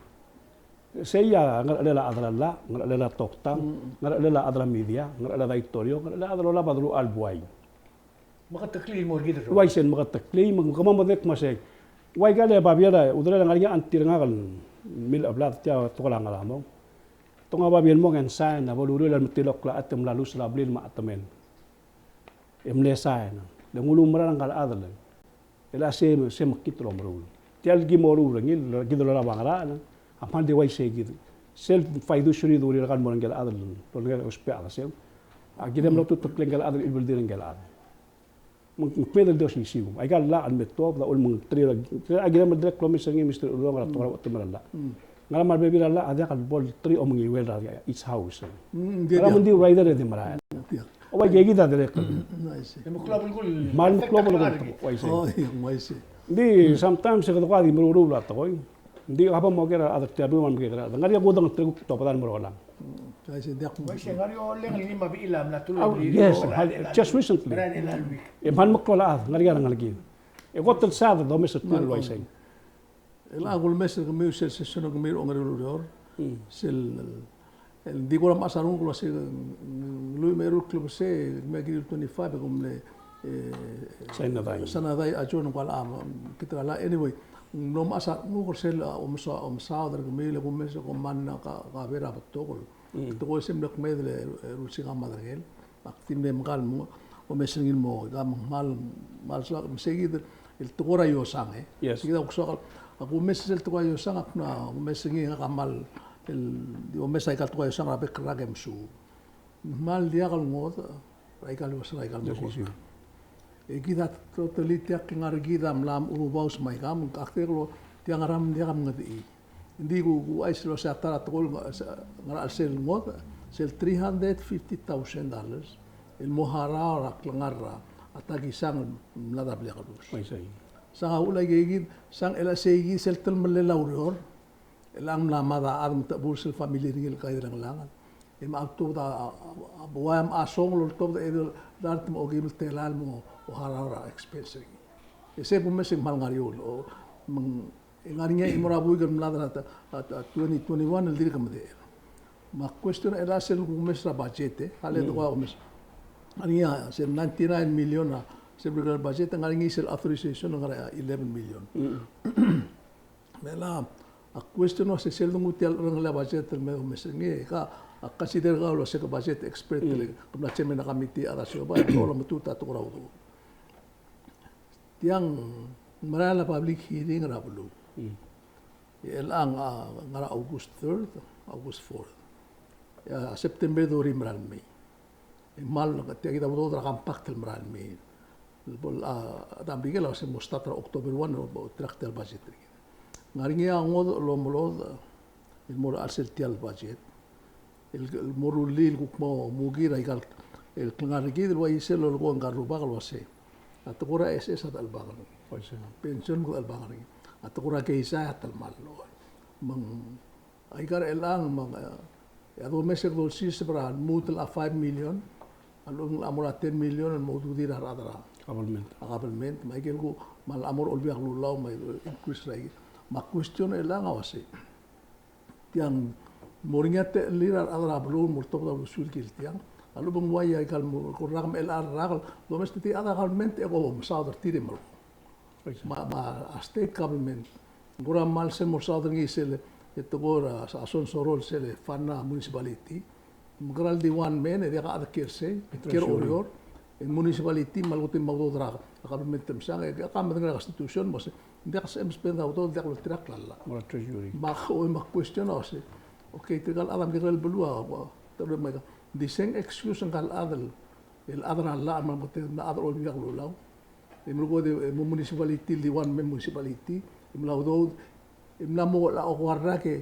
Sei a ngerechelel a chad er a llach, ngerechelel a toktang, ngerechelel a chad er a media, ngerechelel a daitorio, ngerechelel a chad er a olab a deluchel a buai. Meketeklii el mo er kid el rokui. Uaisei, meketeklii, me kemam a dirrek el kmo sei. Ua ikal babier a, uderel a ngar er ngii a until ngak el mle blad tia tekoi er a ngar er a mong. Te ngak a babier el mong e ng sain a bo luriul el metilokl a chetem el lose er a blil me a chetemel. E mle sain. Le ng uluumera ngka el chad el, el a se, se mekngit el omeruul. Tia el ki mo meruul er ngii, kid el olab a ngerachel, a kmal di uaisei kid. Sel fiduciary duty er ngka el mo er ngke el chad el, el ousbech a chelsel. A kirem el otuteklii ngke el chad el chilbeldir ngke el chad. Me ng, me ng kmeed el di osisiu. Aika el llach el me tuobed a uchul me ng three, a kirem el dirrek el omes er ngii, Mister Ulong, er a tekoi er a uchetemel a llach. Ngara me a rebebil er a llach a diak el bo el three omenguiuel er a each house. Ngara me ng di rider e di merael. Ua ikakid a dirrek. Kmal meklou el, uaisei. Ng di sometimes e kede ko a di meruul a tekoi. Ng di kabo mo ker a rechad er tia el buil me a remekekerei. Ngar er ngii a kudengei el telkuk tobed el mo er a Olang. Uaisei, ng diak. Uaisei, ngar er ngii a Olang el ngii me a bechil a mla toluu. Yes, just recently. E kmal meklou a chad, ngar er ngii a rengelekir. E kot el saod el domes er tir el uaisei. El a kulemes er kemiu sel session er kemiu er a ongeru el ureor. Sel, el di kora mechas a renguk el uasei, ng lluich me a eru el klebesei, me a kirir el twenty-five, e kom mle, e, Sanadai. Sanadai a John, ng kora, a, kid a kora, anyway, ng mlo mechas a renguk er sel, a, omes-, omesaod er kemiu, le kumes e kom mla ka, kaber a betok el tekoi se el mle kmeed el, e, eru el sikang me a derengel. Ak di mle mekall el mo omes er ngii el mo, ka me ng kmal, kmal soak, me sei kid el tekoi er a iosang, e. Yes. Sei kid a kuk soak, ak omes sel tekoi er a iosang, ak mla omes er ngii, ngak a kmal, el, di omes aika el tekoi er a iosang er a bek el rak e mesuub. Ng kmal diak el ngodech er aika el iosang, aika el mesuub. E kid a totally tia el ngar er kid a mla merubaus me aika, me ak dirrek el, tia ngara me ng diak a mengedechii. Ng di ku, ku uaisei el uasei a ta er a tekoi el ngar er a chelsel ngodech, sel three hundred fifty thousand dollars, el mo harau er a klengar er a takisang el mlad er a blil a kelus. Uaisei. Sang a uchul a ikakid, sang el a sei kid sel telemellel a ureor, el ng mla mad a chad me te chebuul sel family er ngii el kaid er a Ngelangel. E me a tuobed a, a, a, ua me a song el oltobed a edei el dart me a okeim el telael el mo harau er a expense er ngii. E sei kumes e ng kmal ngar er eou el, o, me ng E ngar er ngii a chimo er a buik el mlad er a, a, a twenty twenty-one el dirk medechel. Me a question er chelechang sel kumes er a budget, e, a le tekoi a kumes. Ngar er ngii a sel ninety-nine million a sel budget, ngar er ngii sel authorization el ngar er a eleven million. Me a, a question a se sel denguu tia el cherrungel a budget el me kumes er ngii, e ka, a consider er kau el uase ke budget expert, le ke mla chairman er a committee a ta siobai, e ke olemetut a tekoi er a udoud. Tiang, merael a public hearing er a beluu. E chelechang a ngar er a August third, August fourth. E a September thirty merael mei. E kmal tia kid a udoud er a compact el merael mei. El bo a, a, Merikel a se mo start er a October one, bo track tia el budget er kid. Ngar er ngii a ngodech el omelodech el mo er a chelsel tia el budget. El, el mo rullii el kuk mo mukir aika el klengar er kid el uaisei el lolekoi ngka el rubak el uase. A tekoi er a SS a ta el bang er ngii. Pension a ta el bang er ngii. A tekoi er a keizai a ta el mal. Me ng aika er chelechang me ng, e, a domes e ke dolsiseb er a lmuut el a five million, a lechub e ng mo er a ten million el mo ududir a rechad er a government. A government, me aike el kuk, me a mo er a Olbiil er a Kelulau, me a increase er aike. Me a question er chelechang a uase. Tiang, mo er ngii a techellir a rechad er a beluu el mo oltobed a uldesuir el kirel tiang. A lechub e ng uai aika el mo, ko rak me chelecha el rak el, domes er tir a rechad er a government e ko mesaod er tir e melekoi. Me a, me a state government. Ng kora kmal sel mo mesaod er ngii sel, e tekoi er a, a Sonsorol sel fund er a municipality. Me ng kora di one man, e diak a chad el kiei er sei, kiei er a Oreor. E municipality, me a leko tir me a udoud er a government el mesang, e ka medengei er a constitution, me se Ng diak sebechem el spend a udoud el diak loltirakl a llach. Mo er a treasury. Me a, o, me a question a uase. Okay, tirka el chad a mekekerei el beluu a, a, te, me aika. Ng di seng excuse ngka el chad el, el chad er a llach, me a, me a chad er a Olbiil er a Kelulau. E melekoi e, e mo municipality, el di one man municipality. E mla udoud, e mla mo, a, oker er a ke,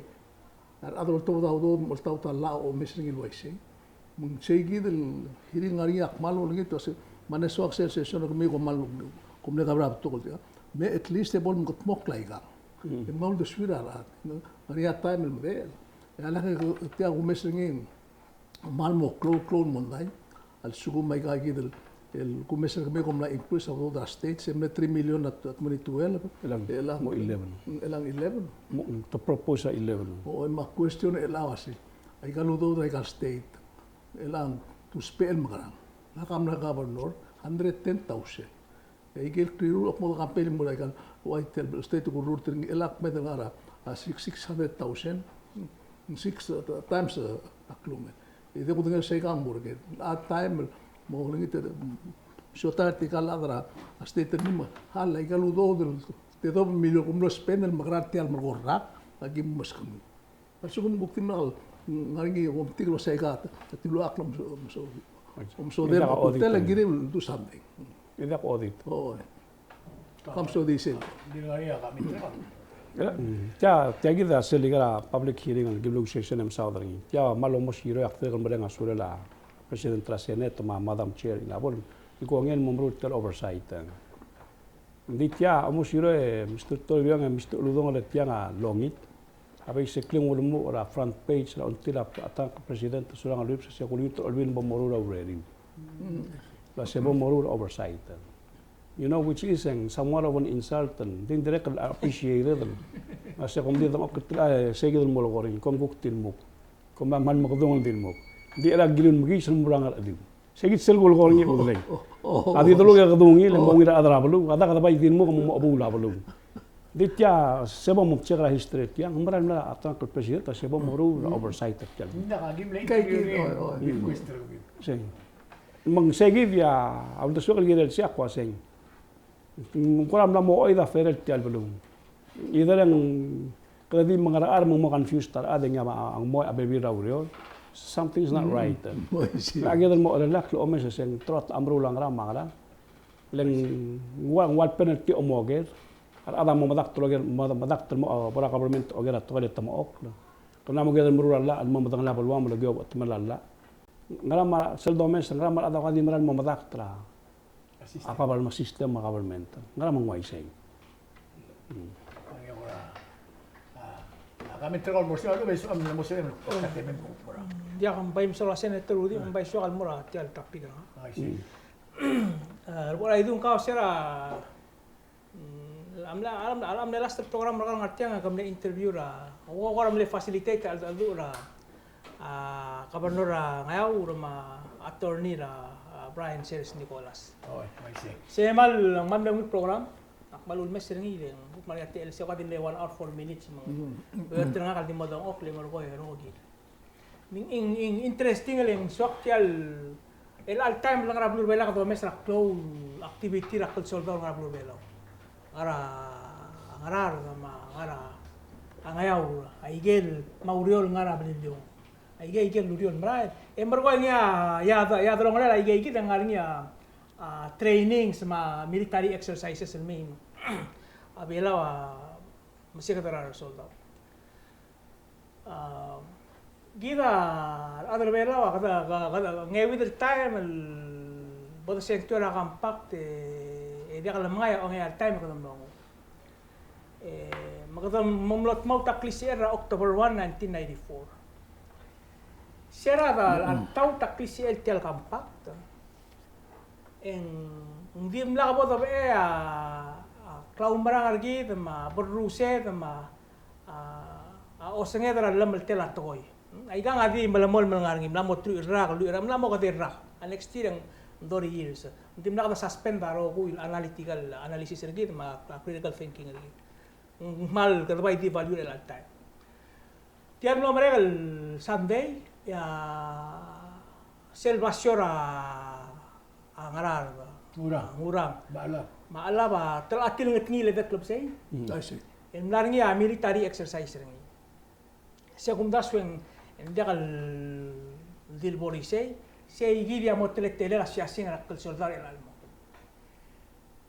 A rechad el oltobed a udoud, me oltaut a llach a omes er ngii el uaisei. Me ng sei kid el hearing a ngar er ngii a kmal olengit el uase, me a ngeso a sel session er kemiu kom kmal, kom mle cover a betok el tia. Me at least e bo lemekedmokl aikang. E mla uldesuir a rechad. Ngar er ngii a taem el medechel. E a lak e tia kumes er ngii, kmal mo klou, klou el mondai. A lsekum aika kid el, el kumes er kemiu kom mla increase a udoud er a state, se mle three million er a twenty twelve. Chelechang, chelechang mo eleven. Chelechang eleven. Mo, te propose a eleven. O, me a question er chelechang a uase. Aika el udoud er aika el state. Chelechang, te ousbech el mekerang. Ngak a mla governor, hundred ten thousand. E aike el krirruul a kmo de campaign el mo er aika el, ua tia el state el kurruul er ngii, e lak medal ngar er a, a, six, six hundred thousand, six, uh, times, uh, a klumel. E di kudengei el sei kang mo er ngii. A taem el mo olengit er, mm, siotai er tirka el chad er a state er ngii me a, a, aika el udoud el, te dob milion el mlo spend el mekerang er tia el merekong el rak, aki meskemiu. A lsekum kuk di mla ngar er ngii a komtik el uasei aika, a tilua ak lomso-, omso-, omsodel, a audit, tia el kirel el do something. E diak audit. O, e. Kom sodii sel. Tia, tia kid a sel ikal public hearing el kim louseisen e mesaod er ngii. Tia me a lomosiroi ak dirrek el mereng a sulel a President er a Senate me a Madam Chair Ingeborg. Ikongei el mo meruul tia el oversight. Ng di tia, a mo siro e, Mister Toribiong e Mister Uludong, e le tiang a longit. A basically ng ulemuchel er a front page er a Ongtil a, a tang, President Surangel Whipps, se kulekiu te olbiil bo moruul a urerir. Mm. El uase bo moruul a oversight. You know, which is, e ng somewhat of an insult, e ng di ng dirrek el appreciated. A se kom di dengchokl er tia, e, sei kid el mo lekoi er ngii, kom kuk di lmuk. Kom mla kmal mekedung el di lmuk. Ng di er a kiliu el mekiis el mo er a ngar er a chediu. Sei kid sel kulekoi er ngii el udelei. A di deluk e kede ungil e mo ungil er a rechad er a beluu, a dak de bai di lmuk e mo chebuul a beluu. Di tia se bo mo check er a history er tiang, ng mera el mla er a tang el president, se bo moruul er a oversight er tiang. Sei. Me ng sei kid a, a uldesuek el kirel sei a kmo sei. Ng kora mla mo oid a federal tia el beluu. Either e ng kede di mengerechar me ng mo confuse a rechad e ngii a mo a bebil er a ureor. Something is not right. Me a kede mo relax el omes e se ng throat a meruul a ngerang me a ngerang. Le ng ua, ng ua el penalty a omoker. A rechad a mo medakt el oker, mo medakt el mo, a, bo er a government a oker a tekoi el temechokl. Kede mla mo kede meruul a llach el mo medengelii a beluam el okiu a bechetemel a llach. Ngera me a sel domes, ngera me a rechad a ko di mera el mo medakt er a A government, system me a government. Ngera me ng uaisei. Diak, ng bai mesaul a Senator Rudimch, ng bai soak el mo er tia el topic er ngak. A, er a idung kau se er a, mm, a mle, a mle, a mle last program er kau el ngar tiang, ke mle interview er a, ko, ko er a mle facilitate a, a, a, a, Governor er a Ngeaur me a attorney er a, a, Brian Seris Nicholas. Oh, I see. Se kmal, kmal mle ungil program, ak kmal ulemes er ngii le ng kuk mle er a T L C, ko di mle one hour four minutes me ng. Mm. Ua er tir ngak el di mo dengchokl e merekong e rokir. Ng, ng, ng interesting le ng soak tia el, el chelecha el taem el ngar er a beluu er a Belau a kede omes er a klou el activity er a klsoldau el ngar er a beluu er a Belau. Ngar er a Ngaraard me a ngar er a Ngeaur, a ikel me a ureor el ngar er a Beliliou. Aike, aike el ureor el merael. E merekong e ngii a, ia, ia delongelel aike, aike el ngar er ngii a, a, trainings me a military exercises el mei. A Belau a, meseked er a resoldau. A, kid a, a rechad er a Belau a, kede, kede, kede, ngeuid el taem el bo de sengkio er a compact e, e diak lemengai a ongeai el taem e kede mlo nguu. E, me kede mo mlo dmaut a klisichel er a October one, nineteen ninety-four. Se er a da, a taut a klisichel tia el compact, e ng dimlak bo debechel a, a klaumerang er kid me a berrused me a, a, a osenged er a llemeltel a tekoi. Aikang a di melemolem el ngar er ngii, mla mo truich el rak, lluich el rak, mla mo kedei el rak. A next year e ng thirty years. Ng dimlak de suspend a rokui el analytical analysis er kid me a critical thinking er kid. Ng kmal kede bai devalue er chelecha el taem. Tia el mlo merek el Sunday, e a sel basio er a, a Ngaraard. Ngurang. Ngurang. Me a Chelab. Me a Chelab a, te locha tilenget ngii el edei el klebesei. Mm. I see. El mla er ngii a military exercise er ngii. Se kumdasu e ng diak el di el bo er isei, sei kid a mo teletelel a siasing er a klsoldau er chelecha el mo.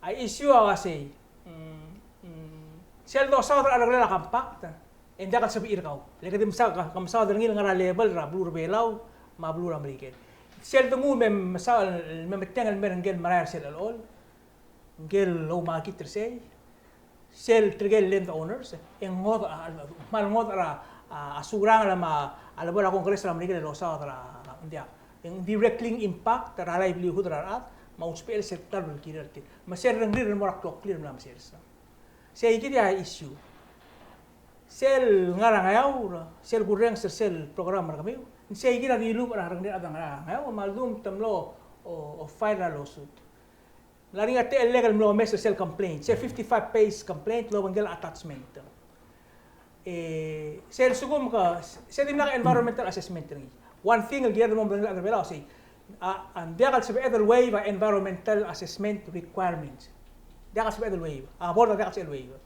A issue a uasei, mm, mm, sel dosaod er a rolel a compact, e ng diak el sebechir kau. Le kede mesaod, ke mesaod er ngii el ngar er a level er a beluu er a Belau me a beluu er a Merikel. Sel de nguu me mesaod, me metengel el mer ngike el merael er sel chelechol, ngike el oumakit er sei, sel tirke el land owners, e ng ngodech a, kmal ngodech er a, a, a surangel me a lebo er a Congress er a Merikel el osaod er a, ng diak. E ng directly impact er a livelihood er a rechad, me a usbechel sel klalo el kirel tir. Me sel rengrir el mo er a kloklir el mla meseres. Sei kid a issue. Sel ngar er a Ngeaur, sel kurrenges er sel program er kemiu, sei kid a dilubech er a rengrir a chad er a Ngeaur, me a ldu me te mlo, o, o file er a lawsuit. Ng ngar er ngii a techellek el mlo omes er sel complaint, sel fifty-five page complaint, el obengkel a attachment. E, sel lsekum ke, se dimlak a environmental assessment er ngii. One thing el kired el mo medengei a rechad er a Belau a sei, a, a, ng diak el sebeched el waive a environmental assessment requirements. Diak el sebeched el waive. A board a diak el sebeched el waive.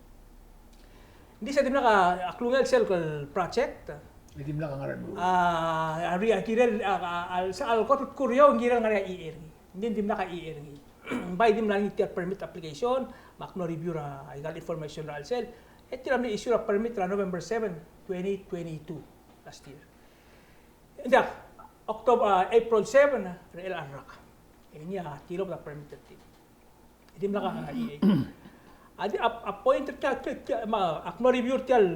Ng di se dimlak a, a klungel sel project. E dimlak a ngar er a, a, a, a kirel, a, a, a, a kot el kuk er eou, ng kirel ngar er ngii a EIA er ngii. Ng di dimlak a EIA er ngii. Ng bai di mla er ngii tia el permit application, me ak mlo review er a, a ikal information er a chelsel. E tir a mle issue er a permit er a November seven, twenty twenty-two, last year. Ng diak, October, a, April seven, er chelecha el rak. E ngii a tilobed a permit er tir. Dimlak a EIA. A di, a, a point er tia, tia, tia, me ak mlo review er tia el,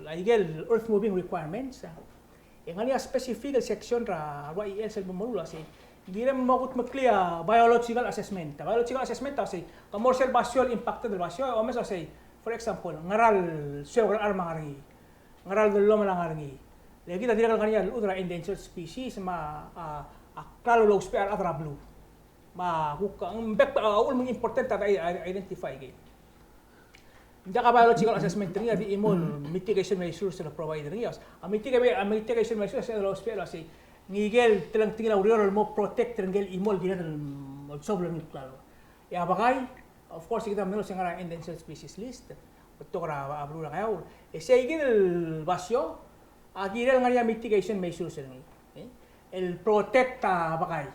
a ikel earth moving requirements, a. E ng ngar er ngii a specific el section er a rua EIA sel bo moruul el uasei, ng kirem el mo kudmeklii a biological assessment. A biological assessment a uasei, ke mo er sel basio el impacted el basio, e omes a uasei, for example, ngera el suebek el charm a ngar er ngii, ngera el dellomel a ngar er ngii. Le kid a dirrek el ngar er ngii a llechul er a endangered species, me a, a, a klalo el ousbech a rechad er a beluu. Me a kuk, ng bek, a, uchul me ng important a, a, identify kid. Ng diak a biological assessment er ngii a di chimo el mitigation measures el provide er ngii. A mitigation, a mitigation measures el ousbech el uasei, ng ikel telengtengil a ureor el mo protect er ngii el chimo el kired el, mm, el solve er ngii el klalo. E a bekai, of course, kid a medengei el se ngar er a endangered species list, betok er a, a beluu er a Ngeaur. E sei kid el basio, a kirel ngar er ngii a mitigation measures er ngii, e? El protect a bekai.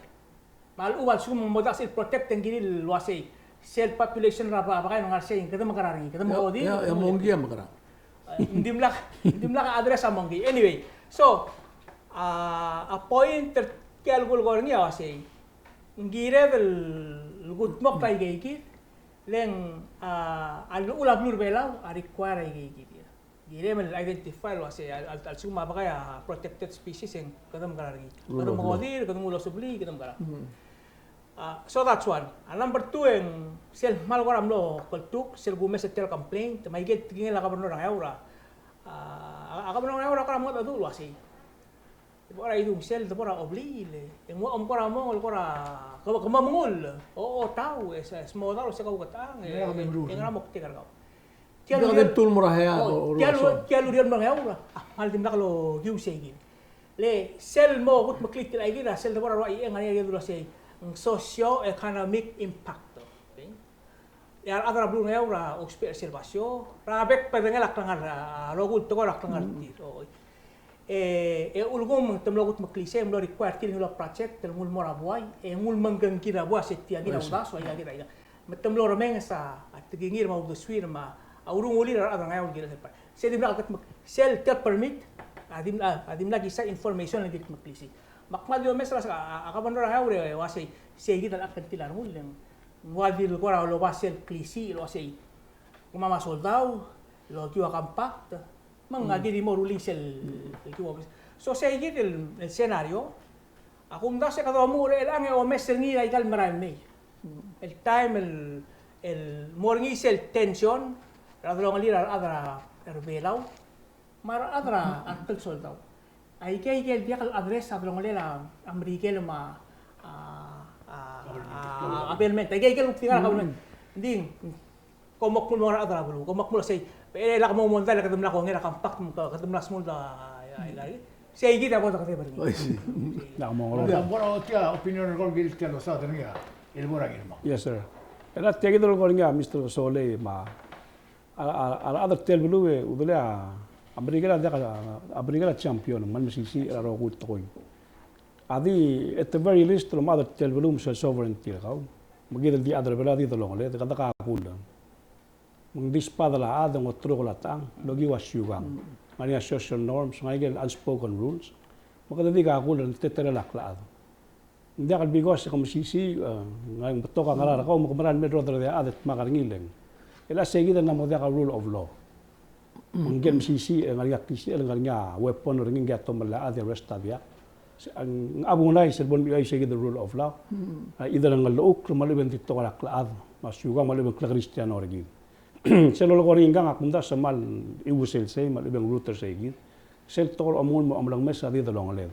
Me a lechub a lsekum ng mo diak sel protect e ng kirir el uasei, sel population er a bekai el ngar sei, kede mekerang er ngii, kede mekodir, e, e, e, kede mo mekodir. Ngii a mekerang. E, ng dimlak, ng dimlak a address a mo ngii. Anyway, so, a, a point er tia el kulekoi er ngii a uasei, ng kired el kudmokl a ikeikid, le ng, a, a llechul a beluu er a Belau a require a ikeikid. Kirem el identify el uasei, a, a, a lsekum a bekai a protected species e ng kede mekerang er ngii. Kede mekodir, kede nguu el osublii, kede mekerang. Mm. A, so that's one. A number two e ng sel kmal kora mlo kltuk, sel kumes er tia el complaint, me a ikel tekingel a governor er a Ngeaur a, a, a governor er a Ngeaur a kora mengedecheduch el uasei, bo er a idung sel, de bo er a obliil, e ng ua omko er a mong el kora, ke, ke mo mengull, o, o tau, e se, se mo dau, se kau ketang, e, e ngera moktek er kau. Tia el ureor, tia el ureor el mo er a Ngeaur a, a, kmal dimlak lokiu sei kid. Le sel mo kudmeklii tia el ikeikid a sel de bo er a rua EIA e ngar er ngii a ikel dulu el uasei, ng socio-economic impact. Okay? E a rechad er a beluu er a Ngeaur a ousbech er sel basio, er a bek bedengel a klengar, a rokui el tekoi er a klengar er tir. O, e, e ulekum te mlo kudmeklii sei, mlo require tir el ngiluu a project el nguu el mo er a buai, e nguu el mengkengkid a buai, se tia kid a uldasu, a ika kid a ika. Me te mlo remenges a tekingir me a uldesuir me a urungulir a rechad er a Ngeaur el kirel sel project. Se dimlak a kudmek-, sel tia el permit a dim-, a, a dimlak isei a information el kudmeklii sei. Me ak kmal di omes er a, a, a governor er a Ngeaur e uasei, sei kid a lak a kngtil a rengul, e ng Ng ua di le kora loba sel klisiich el uasei, kemam a soldau, el okiu a compact, me ng aki di mo rullii sel, el kiu a, so sei kid el, el scenario a kumdasu e kede omuchel er chelechang e omes er ngii er a ikal merael mei. El taem el, el mo er ngii sel tension er a delongelir a rechad er a, er a Belau me a rechad er a reklel soldau. Aike, aike el diak el address a delongelel a Merikel me a, a, a, a, a government. Aike, aike el kuk di ngar er a government. Ng di, kom mo kmo ng mo er a rechad er a beluu, kom mo kmo sei, e lak mo mondai le kede mla kongei er a compact, me kede mla smuld a, a, a, a, sei kid a bo dekedeb er ngii. Oi, sei. Ng mo er a, ng mo er a tia opinion er kau el kirel tia el dosaod er ngii a, el bo er a ngii me. Yes, sir. E le tia kid el kora ngii a Mister Kesolei me a A, a, a rechad er tia el beluu e, udelei a, a Merikel a diak a, a Merikel a champion, me ng mesisiich er a rokui el tekoi. A di, at the very least, el omechad er tia el beluu me sel sovereignty er kau. Me kid el di chad er a Belau a di delongeled, e kede kakull. Me ng di sbadel a chad e ng oterukel a techang, el okiu a siukang. Ngar er ngii a social norms, ngar er ngii a unspoken rules. Me kede di kakull er a teletelel a klechad. Ng diak el because e ke mesisiich, e, ng betok a ngerang er kau me ke mera el mei el rodech er a chad e dmak er ngii el ng. E le sei kid a ng mo diak a rule of law. Me ngike el mesisiich, e ngar er ngii a klisichel, ngar er ngii a weapon er ngii, ngii a tomellii a chad e arrest a diak. Se, ng, a bunai sel bo lemechiu a isei kid el rule of law. A, either ng llechukl me a lechub e ng di tekoi er a klechad, me a siukang me a lechub e ng klekristano er kid. Sel lolekoi er ngii ngkang a kumdasu e kmal iusel sei, me a lechub e ng root er sei kid. Sel tekoi er a omengull me a omelengmes a di delongeled.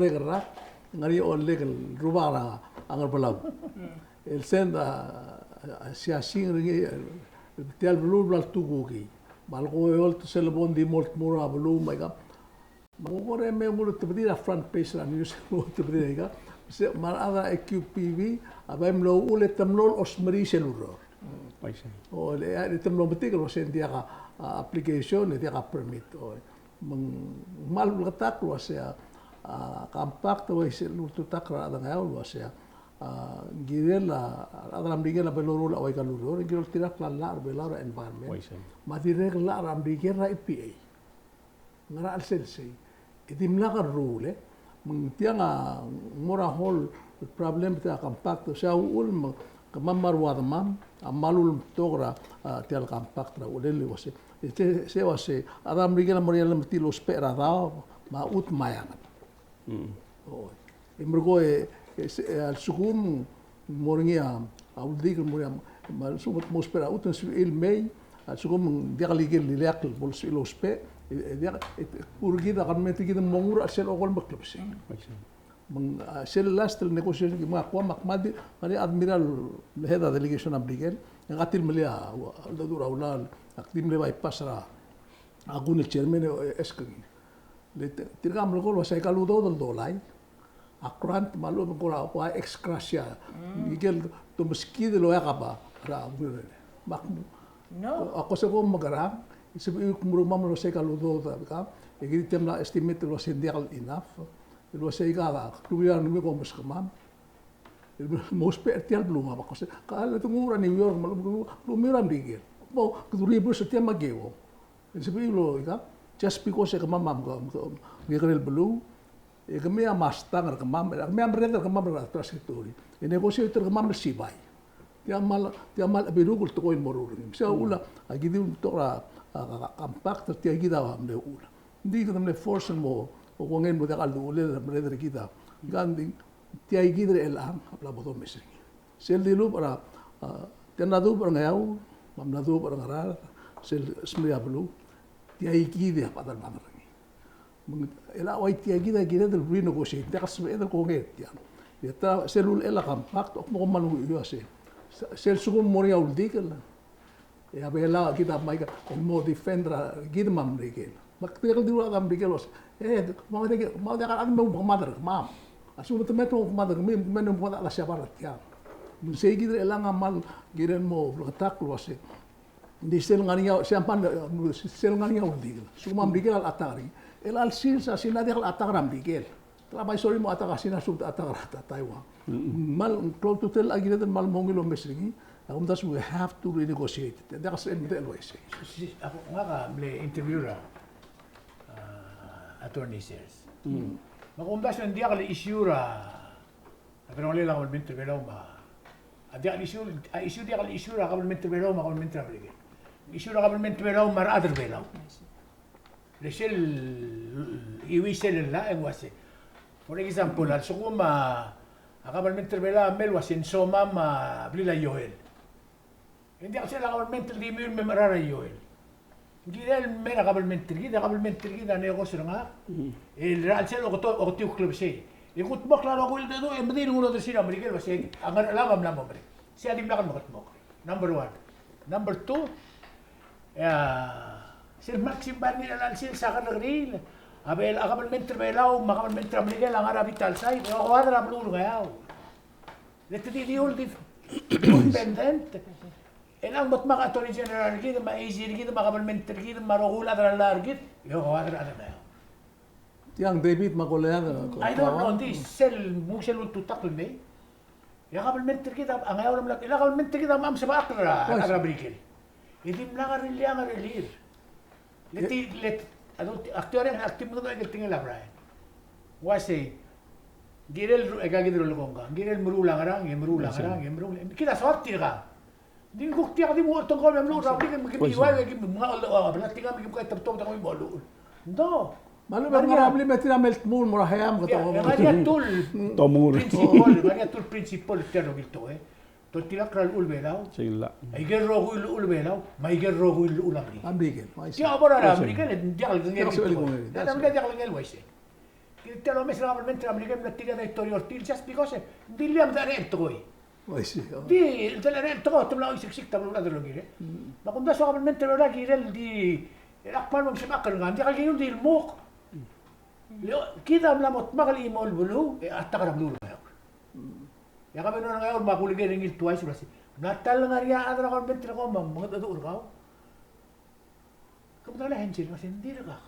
merek el rak, ngar er ngii a ollek el rubak er a Ngerbelau. El send a, a, a siasing er ngii, el tia el beluu el bla letukuki. Me a leko eolt sel bo el di mo el tmuu er a beluu me aika. Me a kuk kora me ng ultebedii er a front page er a news, ultebedii er aika. Se, me a rechad er a A Q P V a bai mlo uchul e te mlo osmerii sel ureor. Uaisei. O, le, e te mlo metik el uasei ng diak a, a, application, e diak a permit. O, me ng kmal bleketakl el uasei a, a, compact, uaisei el ultutakl er a rechad er a Ngeaur el uasei a, a, ng kirel a, a rechad er a Merikel a bai loruul a ua aika el ureor, ng kirel oltirakl a llach er a Belau er a environment. Uaisei. Me a dirrek el llach er a Merikel er a E P A. Ngera el sel sei. E dimlak a rruul, e. Me ng tiang a mo er a whole problem er tia el compact, se a uchul me kemam me a rua demam a mla ulemtok er a, a, tia el compact er a uchelel el uasei. E se, se uasei, a rechad er a Merikel a mo er ngii a lemetik el ousbech er a daob me a chutem me a eanged. Mm. Oi. E merekong e, e, se, e, a lsekum ng mo er ngii a, a uldik el mo er ngii a, me a lsekum te mo ousbech er a chutem, ng sebechir el mei, a lsekum ng diak el ikel ileakl el bo lsebechir el ousbech, e, e diak, e, e, kuk kid a government er kid a mo nguu er a chelsel a okolem el klebesei. Me ng, a, sel last el negotiation, me a kuk me ak kmal di, ngar er ngii a Admiral el head er a delegation er a Merikel, e ngak a di mle, a, ua, a uldasu er a ulaol, ak di mle bypass er a, a kuk el chairman e, e, ask er ngii. Le te, tirka a melekoi el uasei aika el udoud el dolai a grant me a lechub e ng kora ua ex gratia. Mm. Ikel domeskid el oeak a bai er a, me ak, no, a ko se ko mekerang, e sebechir el kmo er kemam el uasei aika el udoud a ka, e kid a mla estimate el uasei ng diak el enough, el uasei aika a klungiour a rengmiu a ko meskemam. El mo ousbech er tia el beluu me a ko se, ka le te nguu er a New York me a lechub e ng nguu er a Merikel. Mo, kede reverse er tia me a keuong. E sebechir el ika, just because e kemam a, a, a, ngekerei el beluu, e kemiu a mastang er kemam, e kemiu a merreder er kemam er a transitory. E negotiate er kemam el sibai. Tia kmal, tia kmal chebiruk el tekoi el mo er ngii. Me se a uchul a, a kid a betok er a, a, a, a compact er tia kid a mle uchul. Ng di kede mle force el mo, mo kongei el mo diak a llechulel el merreder er kid a. Ika ng di, tia kid er chelechang a bla bo domes er ngii. Sel dilubech er a, a, tia el mla dubech er a Ngeaur, me a mla dubech er a Ngaraard, sel smerii a beluu, tia kid a bechad el mad er ngii. Me ng, el ua tia kid a kired el renegotiate, diak el sebeched el kongei er tiang. E ta, sel ulechel a compact, a kmo kmal ungil el uasei. Sel, sel lsekum ng mo er ngii a uldikel, e a Belau, kid a mei aika el mo defend er kid me a Merikel. Me ak dirrek el dilu er a Merikel el uasei, e, me a Merikel, me a Merikel a mei me kemad er kemam. A lsekum te mei me kemad er kemiu, me kemam a chad er a Siabal er tiang. Me sei kid er chelechang a kmal kirel mo bleketakl el uasei. Ng di sel ngar er ngii a, se a kmal, sel ngar er ngii a uldikel. A lsekum a Merikel a le attack er ngii. E a le sils a Sina a diak el attack er a Merikel. Te mla bai sorir el mo attack a Sina, a lsekum te attack er a Taiwan. Mm-mm. Kmal klou a ultutelel a kired el kmal mo ungil el omes er ngii, a kumdasu we have to renegotiate. Te diak a sebeched el medechel el uaisei. Si, si, a ko, ngak a mle interview er a, a, Attorney Sers. Mm. Me a kumdasu ng diak el issue er a, a berengelel a government er a Belau me a A diak el issue, a issue, diak el issue er a kabelment er a Belau me a kabelment er a Merikel. Issue er a kabelment er a Belau me a rechad er a Belau. Le sel, iuii sel llach e ng uase, for example, a lsekum a kabelment er a Belau a mle uase ng somam a blil a ioel. E ng diak sel a kabelment el di mle mecherar a ioel. Ng kirel el mei er a kabelment er kid, a kabelment er kid a negos er ngak. El er a chelsel a oketiu, oketiu el klebesei. E kudmokl a rokui el dedu e mdil nguu el odersir a Merikel el uase a Ngerchelong a mla mo merek. Sei a dimlak el mekedmokl. Number one. Number two, e a sel maxim ban ngii er a chelsel a kerrekeriil a Bel-, a kabelment er a Belau me a kabelment er a Merikel a ngar er a vital side, e okoad er a beluu er a Ngeaur. Le te di, di ul di, di ul pendent. E ng mo dmak a Attorney General er kid, me a AG er kid, me a kabelment er kid, me a rokui el chad er a llach er kid, e okoad er a chad er a Ngeaur. Tiang David me a Goliath, I don't know, ng di sel, mo sel ultutakl el mei. E a kabelment er kid a Ngeaur a mla, e a kabelment er kid a mla sebechakl er a, er a Merikel. E dimlak a rellii a ngerechelir. Le ti, le ti, a dul, ak di orrenges, ak di mengedecheduch el tekingel a Brian. Uaisei, ng kirel, e ka kid el rokui, ng kirel meruul a ngerang, e meruul a ngerang, e meruul, kid a soak tirka. Ng di kuk tia di mo tengkol me mlo er a blik me kim iuai, e kim menga, o, o, bla tirka me kim kai tebetobed a kmo mo luchul. Ndo. Me a lechub e ng ngar er a blik me tir a mle tmuu el mo er a heam, kede, e, ngar er ngii a tul. Tomur. Principle, ngar er ngii a tul principle er tia el rokui el tekoi. Doltirakl er a llechul Belau. Sei llach. Aike el rokui el llechul Belau, me aike el rokui el llechul a Merikel. A Merikel, uaisei. Tia a bo er a Merikel, e ng diak el kengei el tekoi. Diak el kengei el uaisei. Kid tia el omes er a kabelment er a Merikel, me tia a daitorio er tir, just because, e, ng di liam de er a tekoi. Uaisei, o. Di, el de er a tekoi, te mla oiseksik, te mla er a delongir, e. Me a kumdasu a kabelment er a Belau a kirel di, e, ak kmal mo sebechakl er ngak, ng diak el kinguu el di lmuk. Le, kid a mla mo dmak el chimo el beluu, e, attack er a beluu er a Ngeaur. E a kabenor er a Ngeaur me a kuleker er ngii el tuais el uasei, mla ta el ngar er ngii a chad er a kabelment er kau me a mengedecheduch er kau. Ke medal a hensil, me a se ng dirkak.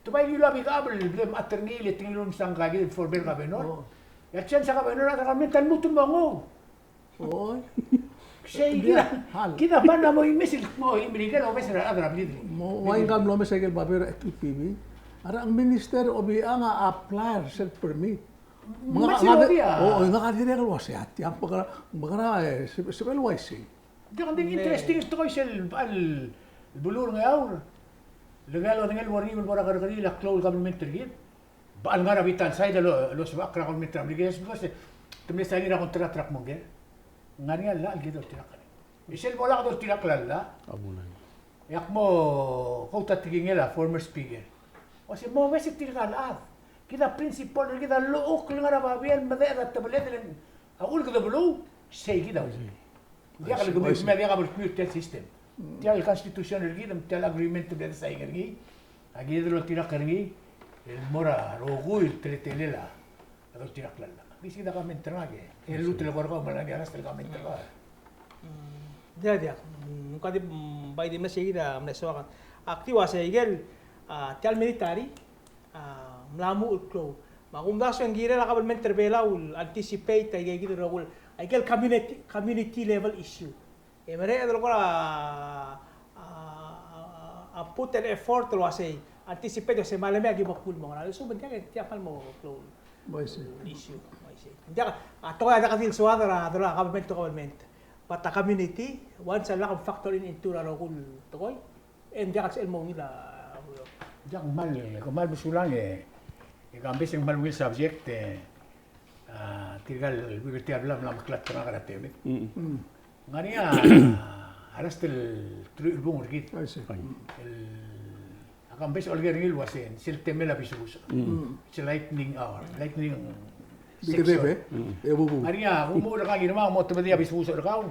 Te bai ngiluu a bikab el blem attorney le te ngiluu el msang ka kid el former governor. O. E a chance a governor a kabelment a lmuut el mo nguu. Oi. Sei kid a, kid a mla mo imes el kmo Merikel a omes er a rechad er a blid. Mo, ua ngka el mlo omes a ikel babier er a F T P B. A rechad er a minister a obiang a apply er sel permit. Me ngak a, o, ngak a dirrek el uasei a tiang, bekera, bekera, e, se, sebechel uaisei. Ng di, ng di interesting el tekoi sel, el beluu er a Ngeaur. Le ngii a lodengei el bo er ngii el bo er a kerrekeriil a klou el kabelment er kid. Bo el ngar er a vital side el lo, losebechakl er a kabelment er a Merikel, because te mle sign er a contract er a kmo ngii. Ngar er ngii a llach el kede oltirakl er ngii. E sel bo lak doltirakl a llach. A bunai. E ak mo quote a tekingel a former speaker. Uasei mo obes tirka el chad. Kid a principle er kid a llechukl el ngar er a babier el medechel a tebeled el a uchul kede beluu, sei kid a uchul. Diak el kemiu, me diak a bo el kemiu er tia el system. Tia el constitution er kid, me tia el agreement el mle sign er ngii, a kid el oltirakl er ngii, el mo er a rokui el teletelel a doltirakl a llach. Di sei kid a comment er ngak e. E lluut el eko er kau me a lak a last el comment er kau. Diak, diak. Mm, ng kuk di, mm, bai di mle sei kid a mle soak. Ak di uasei ikel, a, tia el military, a, mla muchel el klou. Me a kumdasu e ng kirel a kabelment er a Belau el anticipate a ikei kid el rokui el, a ikel community, community level issue. E mereched el kora, a, a, a put an effort el uasei, anticipate el uasei me a lemei a ki bo kuk mo ngera. A lsekum e ng diak, e ng diak el kmal mo klou el issue. Uaisei. Ng diak, a tekoi a diak di el soad er a, er a government to government. But a community, once a lak mfactor in into er a rokui el tekoi, e ng diak el sebechel mo ungil a. Diak, kmal, kmal mesulang e, e kambes e ng kmal ungil subject e, a, tirka el buik er tia el bla mla meklatk er ngak er a temel. Mm. Ngar er ngii a, a rest el truich el bung er kid. Uaisei. El, a kambes a oleker er ngii el uasei, sel temel a bisebusech. Mm. It's a lightning hour, lightning Bikideb, e? E, bubu. Ngar er ngii a, kuk mo er kau ngii me mo tebedii a bisebusech er kau.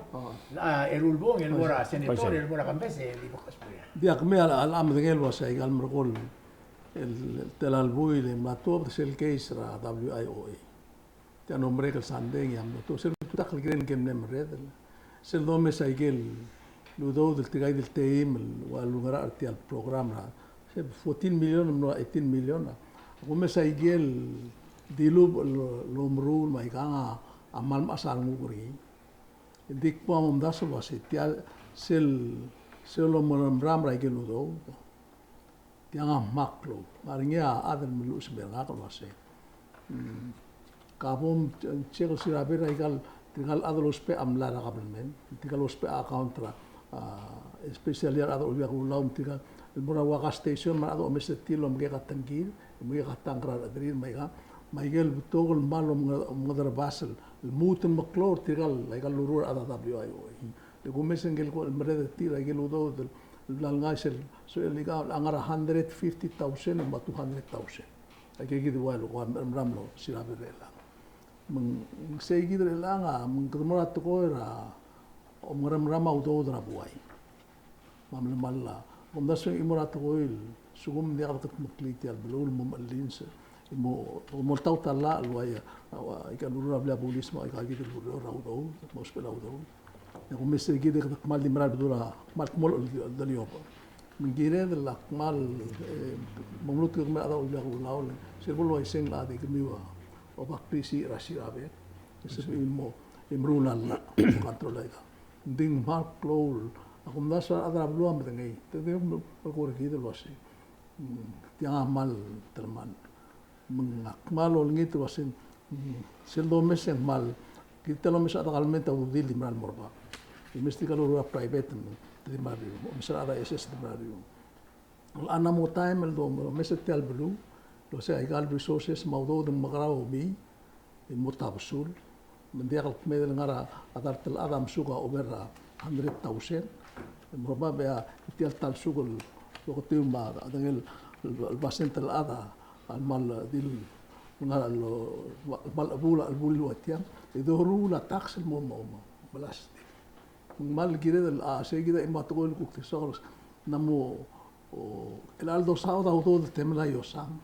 A, eru el bung, el mo er a senator, el mo er a kambes, e di bo kosmai. Diak, me a, a, a medengei el uasei aika el merekong el, el tela el buil e mla tuobed sel case er a W I O A. Tia el mlo merek el sandei e ng mla tuobed sel ultutakl el kirel ngike el mle merreder. Sel domes a ikel udoud el tirka el team el ua lungerachel er tia el program er a, se fourteen million el mlo eighteen million a. Kumes a ikel dilubech el omeruul me aikang a kmal mechas a renguk er ngii. El di kmo a omdasu el uasei tia sel, sel omeremram er a ikel udoud. Tiang a kmal klou. Ngar er ngii a chad el meluches el mer ngak el uasei, mm, ka bo mcheck el siraber er aika el Tirka el chad el ousbech a mlai er a government, tirka el ousbech a account er a, a, especially a rechad er a Olbiil er a Kelulau, tirka el mo er a ua gas station me a rechad el omes er tir el omekek a tengkir, omekek a tank er a rechederir, me aika, me aike el betok el kmal omenge-, omengederbas el lmuut el meklou er tirka el, aika el ureor er a rechad er a W I O A. Le kumes e ngike el ko el merreder er tir, aike el udoud el bla lengai sel, so el ika a ngar er a hundred fifty thousand me a two hundred thousand. Aike kid el ua el ko el mera el mlo sirabe er chelechang. Me ng sei kid er chelechang a, me ng kede mo er a tekoi er a omengeremram a udoud er a buai. Me a melemall a, omdasu e ng mo er a tekoi el, sekum ng diak de kede meklii tia el beluu el mo mechellins, e mo, mo oltaut a llach el uai, a, ua, aika el ureor er a blil a bulis me aika kid el ureor er a udoud, mo ousbechel a udoud. E kumes e kid e kede kmal di mera el bedul a, kmal kmo el, el deliobech. Me ng kired el kmal, e, me ng lmuut el kmal a rechad er a Olbiil er a Kelulau, sel bo el uaisei el chad e kemiu a, oba klisiich er a sirabe. E sebechir el mo, e meruul a llach, mo control aika. Ng di ng kmal klou el, a kumdasu a rechad er a beluu a medengei. Te di mo, mo kora kid el uasei. Mm, tiang a kmal telemall. Me ng kmal olengit el uasei, mm, sel domes e ng kmal, kid el omes a rechad er a government a ududir el di mera el mo er bab. Omes tirka el ureor er a private, mm, te di mera el mo, omes a rechad er a S S te di mera el mo. A mla mo taem el do, omes er tia el beluu, el uasei aika el resources me a udoud e ng mekerang e omii, e mo tabesul. Me ng diak el kmeed el ngar er a dart el chad a mesuk a over a hundred thousand. E mo er bab e a tia el ta el suk el oketiu me a dengel el, el basent el chad a kmal di el ngar er a, kmal chebuul a, chebuul a ua tiang. E doruul a tax el mo, mo, mo melastik. Me ng kmal kired el, a, sei kid a chimo a tekoi el kuk di soak el, ng mo, o, el cheldecheduch a udoud el temel a iosang.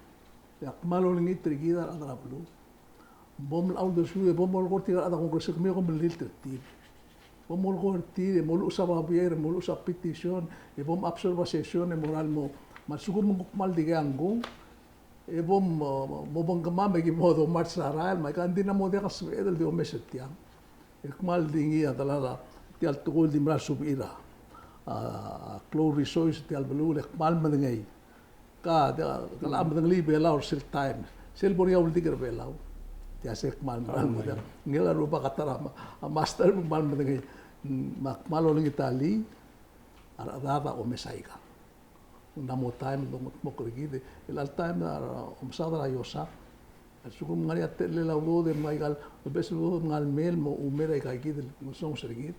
E ak kmal olengit er kid a rechad er a beluu. Bo mla uldesuir, bo molekoi er tirka el chad er a Congress, kemiu a kom melilt er tir. Bo molekoi er tir, e moluches a babier, e moluches a petition, e bo mabsorb a session, e mo er a el mo, me a lsekum ng kuk kmal dikea ngkung, e bo mo, mo obengkemam e ki mo domarch er a rael, me aika ng di ng mo diak a sebeched el di omes er tiang. E kmal di ngii a delal a tia el tekoi el di mera el subechir a, a, klou el resource er tia el beluu el kmal medengei. Ka, tia, ka locha medengelii Belau er sel taem. Sel bo er ngii a uldik er Belau. Tia se kmal mera el medengei. Ngii a rubak a ta er a ma-, a master me kmal medengei. Me ak kmal olengit a lii, a rechad a omes aika. Ng mo taem el dongedmokl er kid, el chelecha el taem a omesaod er a iosang. A lsekum ng ngar er ngii a techellel a udoud e me aika el beches el udoud me ng ngar er ngii el mo oumei er aika kid el ngesonges er kid,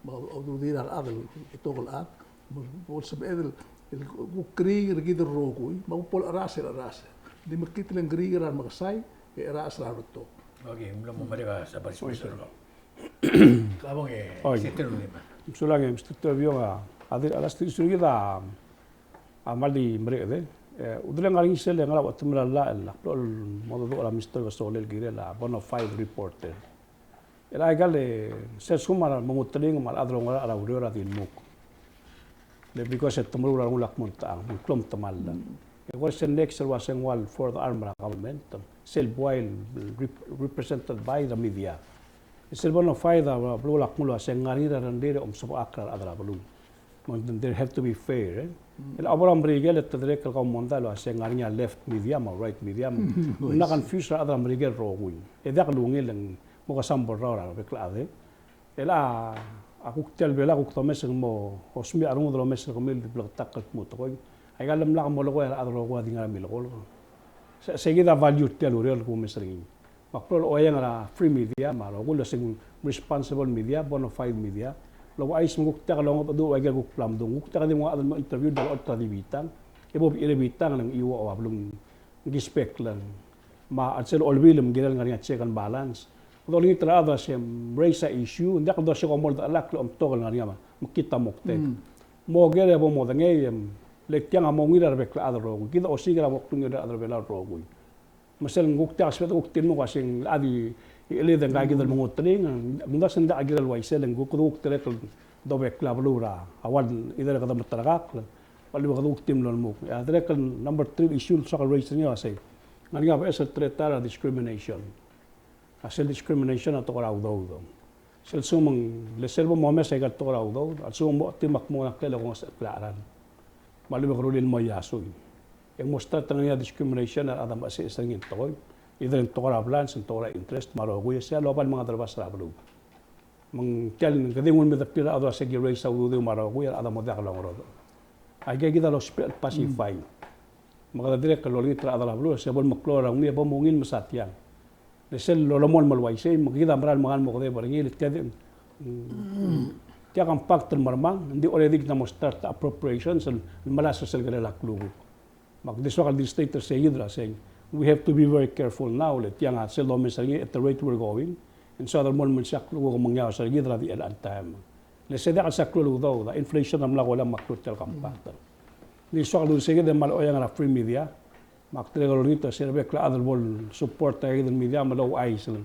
me a ududir a rechad el betok el chad, me bo lsebeched el, el kuk kriik er kid el rokui, me a kuk bo lecherachel, cherachel. Di mekngit el ngkriik er a remekesai, e cherachel er a rebetok. Okay, mlo mo merek a Secretary Special. Ka bong e, oi. Senator Lima. Mesulang e, Mister Toribiong a, a di, a last issue er kid a, a kmal di mereched e. E, udeleng a ngar er ngii sel, e, ngar er a uchetemel a llach el, a, blo el mo dodech er a Mister Kesolel el kirel a bona fide reporter. El aika el, e, sel lsekum a remengoteling me a rechad el oungerachel er a ureor a di lmuk. Le because e te meruul a rengul a kmo ng techang, me ng klou me te mall. E kora sel next el uasei ng ua el forearm er a government, sel buai el rep-, represented by the media. Sel bona fide a beluu a kmo el uasei ng ngar er ngii a rengrir e omsebechakl er a rechad er a beluu. Me ng, they have to be fair, e. El a bo er a Merikel e te dirrek el kau mondai el uasei ng ngar er ngii a left media me a right media. Me ng mla confuse er a rechad er a Merikel el rokui. E diak lungil e ng mo kesambel er a rau er a rebek el chad, e. El a, a kuk tia el Belau a kuk domes e ng mo, osmiich a rengud el omes er kemiu el di bleketakl el kmo tekoi. Aika el mla molekoi a rechad el rokui a di ngar er a milekoi. Se, se kid a value er tia el ureor el kumes er ngii. Me ak blo loeang er a free media me a rokui el uasei ng responsible media, bona fide media. El ouchais me ng kuk diak longedecheduch aike el kuk bla mdung. Kuk diak di nguu a chad el mo interview el delecholt er a di bitang. E bo bechir e bitang el ng chiuoch a beluu ng kispek el Me a chelsel olbiil me ng kirel ngar er ngii a check and balance. Kede olengit er a chad el uasei mraise a issue, ng diak el dosiik a mo oldechelakl el omtok el ngar er ngii a mekngit a moktek. Mo oker e bo modengei, em, le tiang a mo ungil er a rebek el chad el rokui. Kid a osiik er a mo klungiolir a rechad er a Belau el rokui. Me sel ng kuk diak a sebeched el kuk di lmuk a uasei ng locha di chelid e ngka kid el mengoteling, ng di se ng diak a kirel uaisei, le ng kuk, kede kuk dirrek el dobekl a beluu er a ua el either kede meterekakl, me a lechub e kede kuk di mlo lmuk. E a dirrek el number three issue el soak el raise er ngii a uasei ngar er ngii a beches el threat er a discrimination. A sel discrimination a tekoi er a udoud. Sel lsekum ng, le sel bo momes aika el tekoi er a udoud, a lsekum ng mo chetim a kmo ng klel e kongesechekl a cheral. Me a lechub e ke rullii el mo iasui. E ng mo start er ngii a discrimination er a rechad a mecheseches er ngii el tekoi. Either ng tekoi er a balance, ng tekoi er a interest, me a rokui, e sei a loba el mengadverse er a beluu. Me ng tia el kede nguu el medeblir a chad el uasei ki raise a udoud me a rokui, a rechad a mo diak longerodech. Aika kid a lousbech el pacify. Me kede dirrek el olengit er a chad er a beluu, se bo lemeklou er a ngii, bo mo ungil mesa tiang. Le sel lolemolem el uaisei, me kid a mera el mengal mo kedeb er ngii, le tia di, mm, tia compact el mermang, ng di already kid a mo start appropriations el, el melasem sel kirel a klukuk. Me ak di soak el di state er seikid el uasei, we have to be very careful now, le tiang a sel domes er ngii at the rate we're going, and so a dolemolem el siak el klukuk a mengiaos er kid er a di el time. Le se diak el siak el klou el udoud, a inflation a mla kolem me a klou tia el compact. Ng di soak el di seikid e mal oiang er a free media, me ak dirrek el olengit er se er a bek el chad el bo el support a kid el media me louchais el,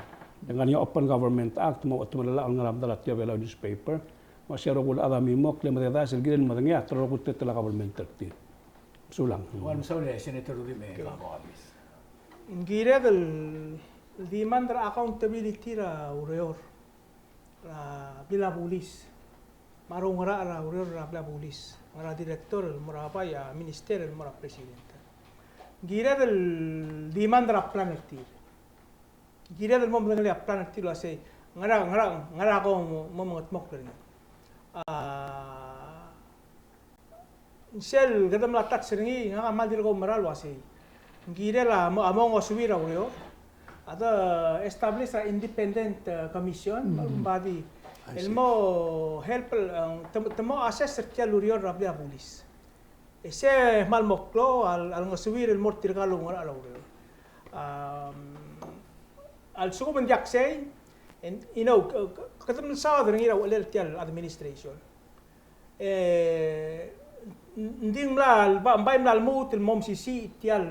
e ngar er ngii a Open Government Act, me a uchetemel a llach el ngar er a medal a Tia Belau newspaper, me se a rokui el chad a mimokl e mededaes el kirel medengei a ta el rokui el teletelel a government er tir. Sulang. Ua mesaul e Senator Rudimch e. Ng kired el demand er a accountability er a ureor er a blil a bulis. Me a roungerachel er a ureor er a blil a bulis. Ngar er a director el mo er a bai, a minister el mo er a president. Ng kired el demand er a plan er tir. Ng kired el mo medengelii a plan er tir el uasei, ngera, ngera, ngera ko mo, mo mengedmokl er ngii. A, sel kede mla touch er ngii, ngak a kmal dirk oumera el uasei, ng kirel a mo, a mo ngosuir a ureor, a de establish a independent, eh, commission, body, el mo help el, eh, te, te mo assess er tia el ureor er a blil a bulis. E se kmal mo klou a, a lengosuir el mo er tirka el oungerachel a ureor. Um, a lsekum ng diak sei, and, you know, k-, k-, kede mle saod er ngii er a uchelel tia el administration. E, ng di ng mla, ba, bai mla lmuut el mo mesisiich tia el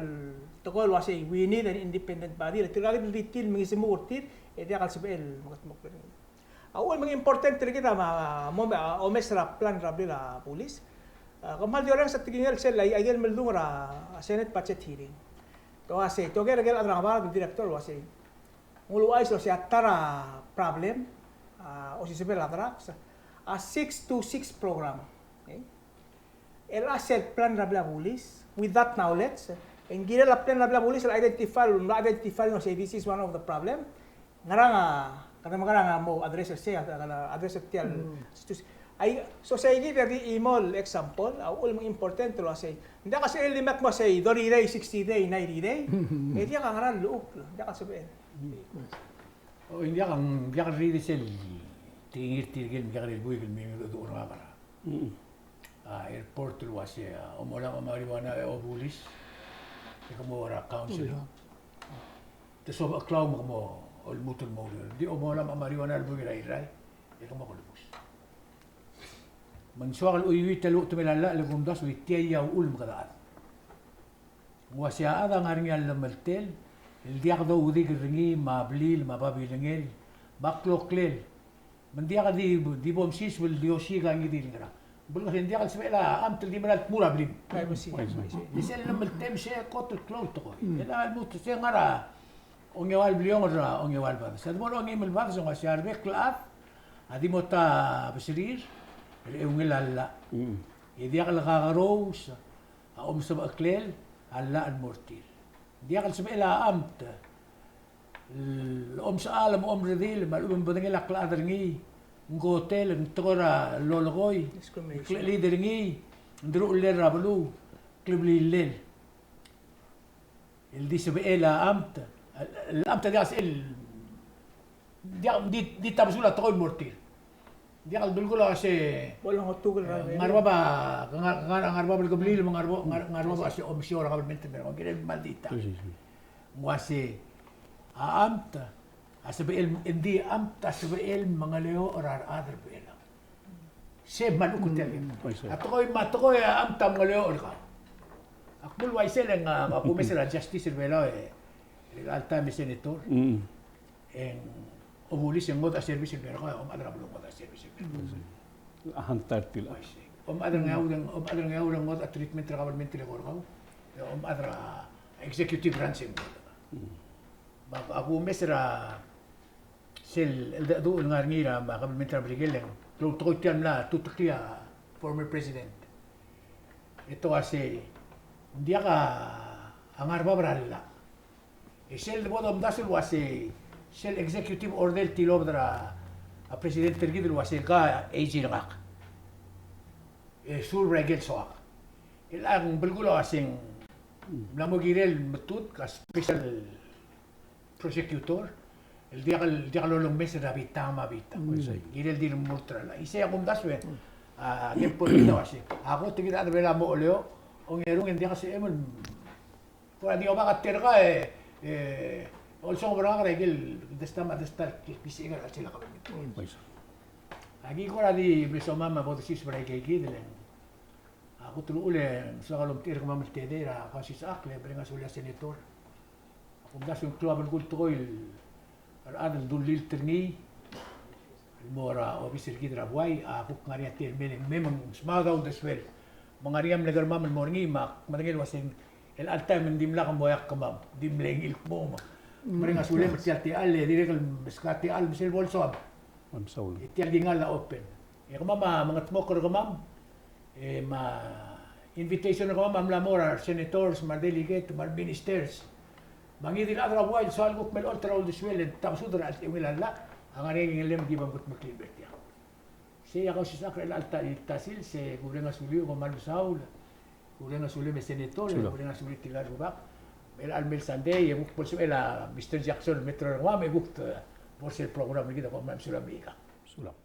tekoi el uasei, we need an independent body. Le tirka kid el di tir el mengisemuchel er tir, e diak el sebechel el mengedmokl er ngii. A uchul me ng important er kid a mo, a, omes er a plan er a blil a bulis. A, kom kmal di orrenges a tekingel sel, a, aike el meldung er a Senate budget hearing. Te uasei, te oker a ikel chad er a ngebard el director el uasei, ng uluuchais el uasei a ta er a problem, a, osisebel a drugs, a six two six program. Okay? El a sel plan er a blil a bulis, with that knowledge, e ng kirel a plan er a blil a bulis el identify, el identify el uasei this is one of the problem. Ngerang a, kede mekerang a mo address er sei, a, a, address er tia el, ai, so sei kid a di chimo el example, a uchul me ng important el uasei. Ng diak a sebechel el di mak mo sei, thirty day, sixty day, ninety day. E diak a ngera el llechukl, ng diak a sebechel. O, ng diak, ng diak el riid sel tekingir tirke el me diak el buik el me, me, me, a, airport el uasei, a, omolam a marijuana e obulis. E ke mo er a council. Te sob a klau me ke mo lmuut el mo oureor. Ng di omolam a marijuana el buik er a Irrai. E ke mo kelebus. Me ng soak el chuiuii tia el uchetemel a llach el kumdasu e tia a uchul me kede chad. Ng uasei a chad a ngar er ngii a llemeltel el diak doudik er ngii me a blil me a babilengel me a kloklel. Me ng diak di, di bo msiseb el di osiik a ngii di el ngerang. Ng belkul a sei, ng diak el sebechel a amt el di mera el tmuu er a blim. Ai, me sei, me sei. E sel llemeltel me se kot el klou el tekoi. E a lmuut se ngar er a ongeua el bliongel er a ongeua el bades. A debo er a ongeim el bades e ng uasei a rebek el chad a di mo ta beserir er a eungel a llach. E diak el kakerous a omesebecheklel a llach el mo er tir. Ng diak el sebechel a amt el omsechal me a omredil me a lechub e ng bedengel a klechad er ngii, ng kotel, ng tekoi er a lolekoi, ng klechelid er ngii, ng deruchellel er a beluu, kleblillel. El di sebechel a amt, el amt a diak el sebechel, diak, di, di tabesul a tekoi el mo er tir. Diak el belkul a uase, bo longetukel er a, e, ngar er a bab a, ngar, ngar, ngar er a bab el kebliil, me ngar er a bab, ngar, ngar er a bab a uase omesiou er a kabelment el merek, ng kirel maldita. Ng uase, a amt a sebechel, ng di amt a sebechel mengeleoch er a rechad er a Belau. Se me a lechub e tia el, a tekoi me a tekoi a amt a mengeleoch er kau. Ak mle uaisei e ng, a, a kumes er a Justice er a Belau e, el all time senator. E ng obulis e ng ngodech a service el mer kau, omechad er a beluu e ng ngodech a service el mer kau. A hang title. Uaisei. Omechad er a Ngeaur e ng, omechad er a Ngeaur e ng ngodech a treatment er a kabelment el eko er kau. E omechad er a executive branch e ng ngodech. Me a kumes er a sel cheldecheduch el ngar er ngii er a, me a kabelment er a Merikel e ng klou el tekoi tia el mla tuteklii a former president. E te uasei, ng diak a ngar er a bab er a llach. E sel bo domdasu el uasei, sel executive order el tilobed er a, a president er kid el uasei ka easy er ngak. E serve er a ikel soak. El ak belkul a uaseng mla mo kirel metutk a special prosecutor el diak, el diak lolengmes er a bitang me a bitang. Kirel di remurt er a llach. Isei a kumdasu e a, a, ngebor kid a uasei, a kot er kid a chad er a Belau a mo oleo, ongerung e ng diak sebechem el kora di oba a terka e, e, olsonges er ngak er a ikel desta me a desta el kisichek er a chelsel a kabelment. Aki kora di mle somam a bo dosiseb er a ikeikid el, a kot el uchul e ng soak el omtechei er kemam el tedei er a Kausischakl e mereng a sulel a senator. A kumdasu e ng klou a belkul tekoi el a rechad el dullilt er ngii el mo er a obis er kid er a buai, a kuk ngar er ngii a tia el mei me ng smaod a uldesuel. Me ng ngar er ngii a mle kermam el mo er ngii me ak medengei el uaseng el chelecha el taem e ng dimlak mo eak kemam, ng di mle ngii el kmo me ng mereng a sulem er tia el techall e dirrek el meskau a techall me sel bo lsoam. E tia el kingall a open. E kemam a mengetmokl er kemam, e me a invitation er kemam a mla mo er a resenators me a redelegate me a reministers. Me ngii di el chad er a buai el soal kuk melecholt er a uldesuel e ng tabesud er a chelsel ungil a llach, a ngar er ngii a ngellem el ki bo mkutmeklii el mer tiang. Sei a Kausischakl er chelecha el ta, ta sils, e kumereng a suliu, kom kmal mesaul. Kumereng a sulem e senator, e kumereng a suliu tirka el rubak. Me chelecha el mei el Sunday e kuk bo lsebechel a Mister Jackson el me teru er kemam e kuk, e, bo er sel program er kid, e kom kmal mesulang me aikang. Sulang.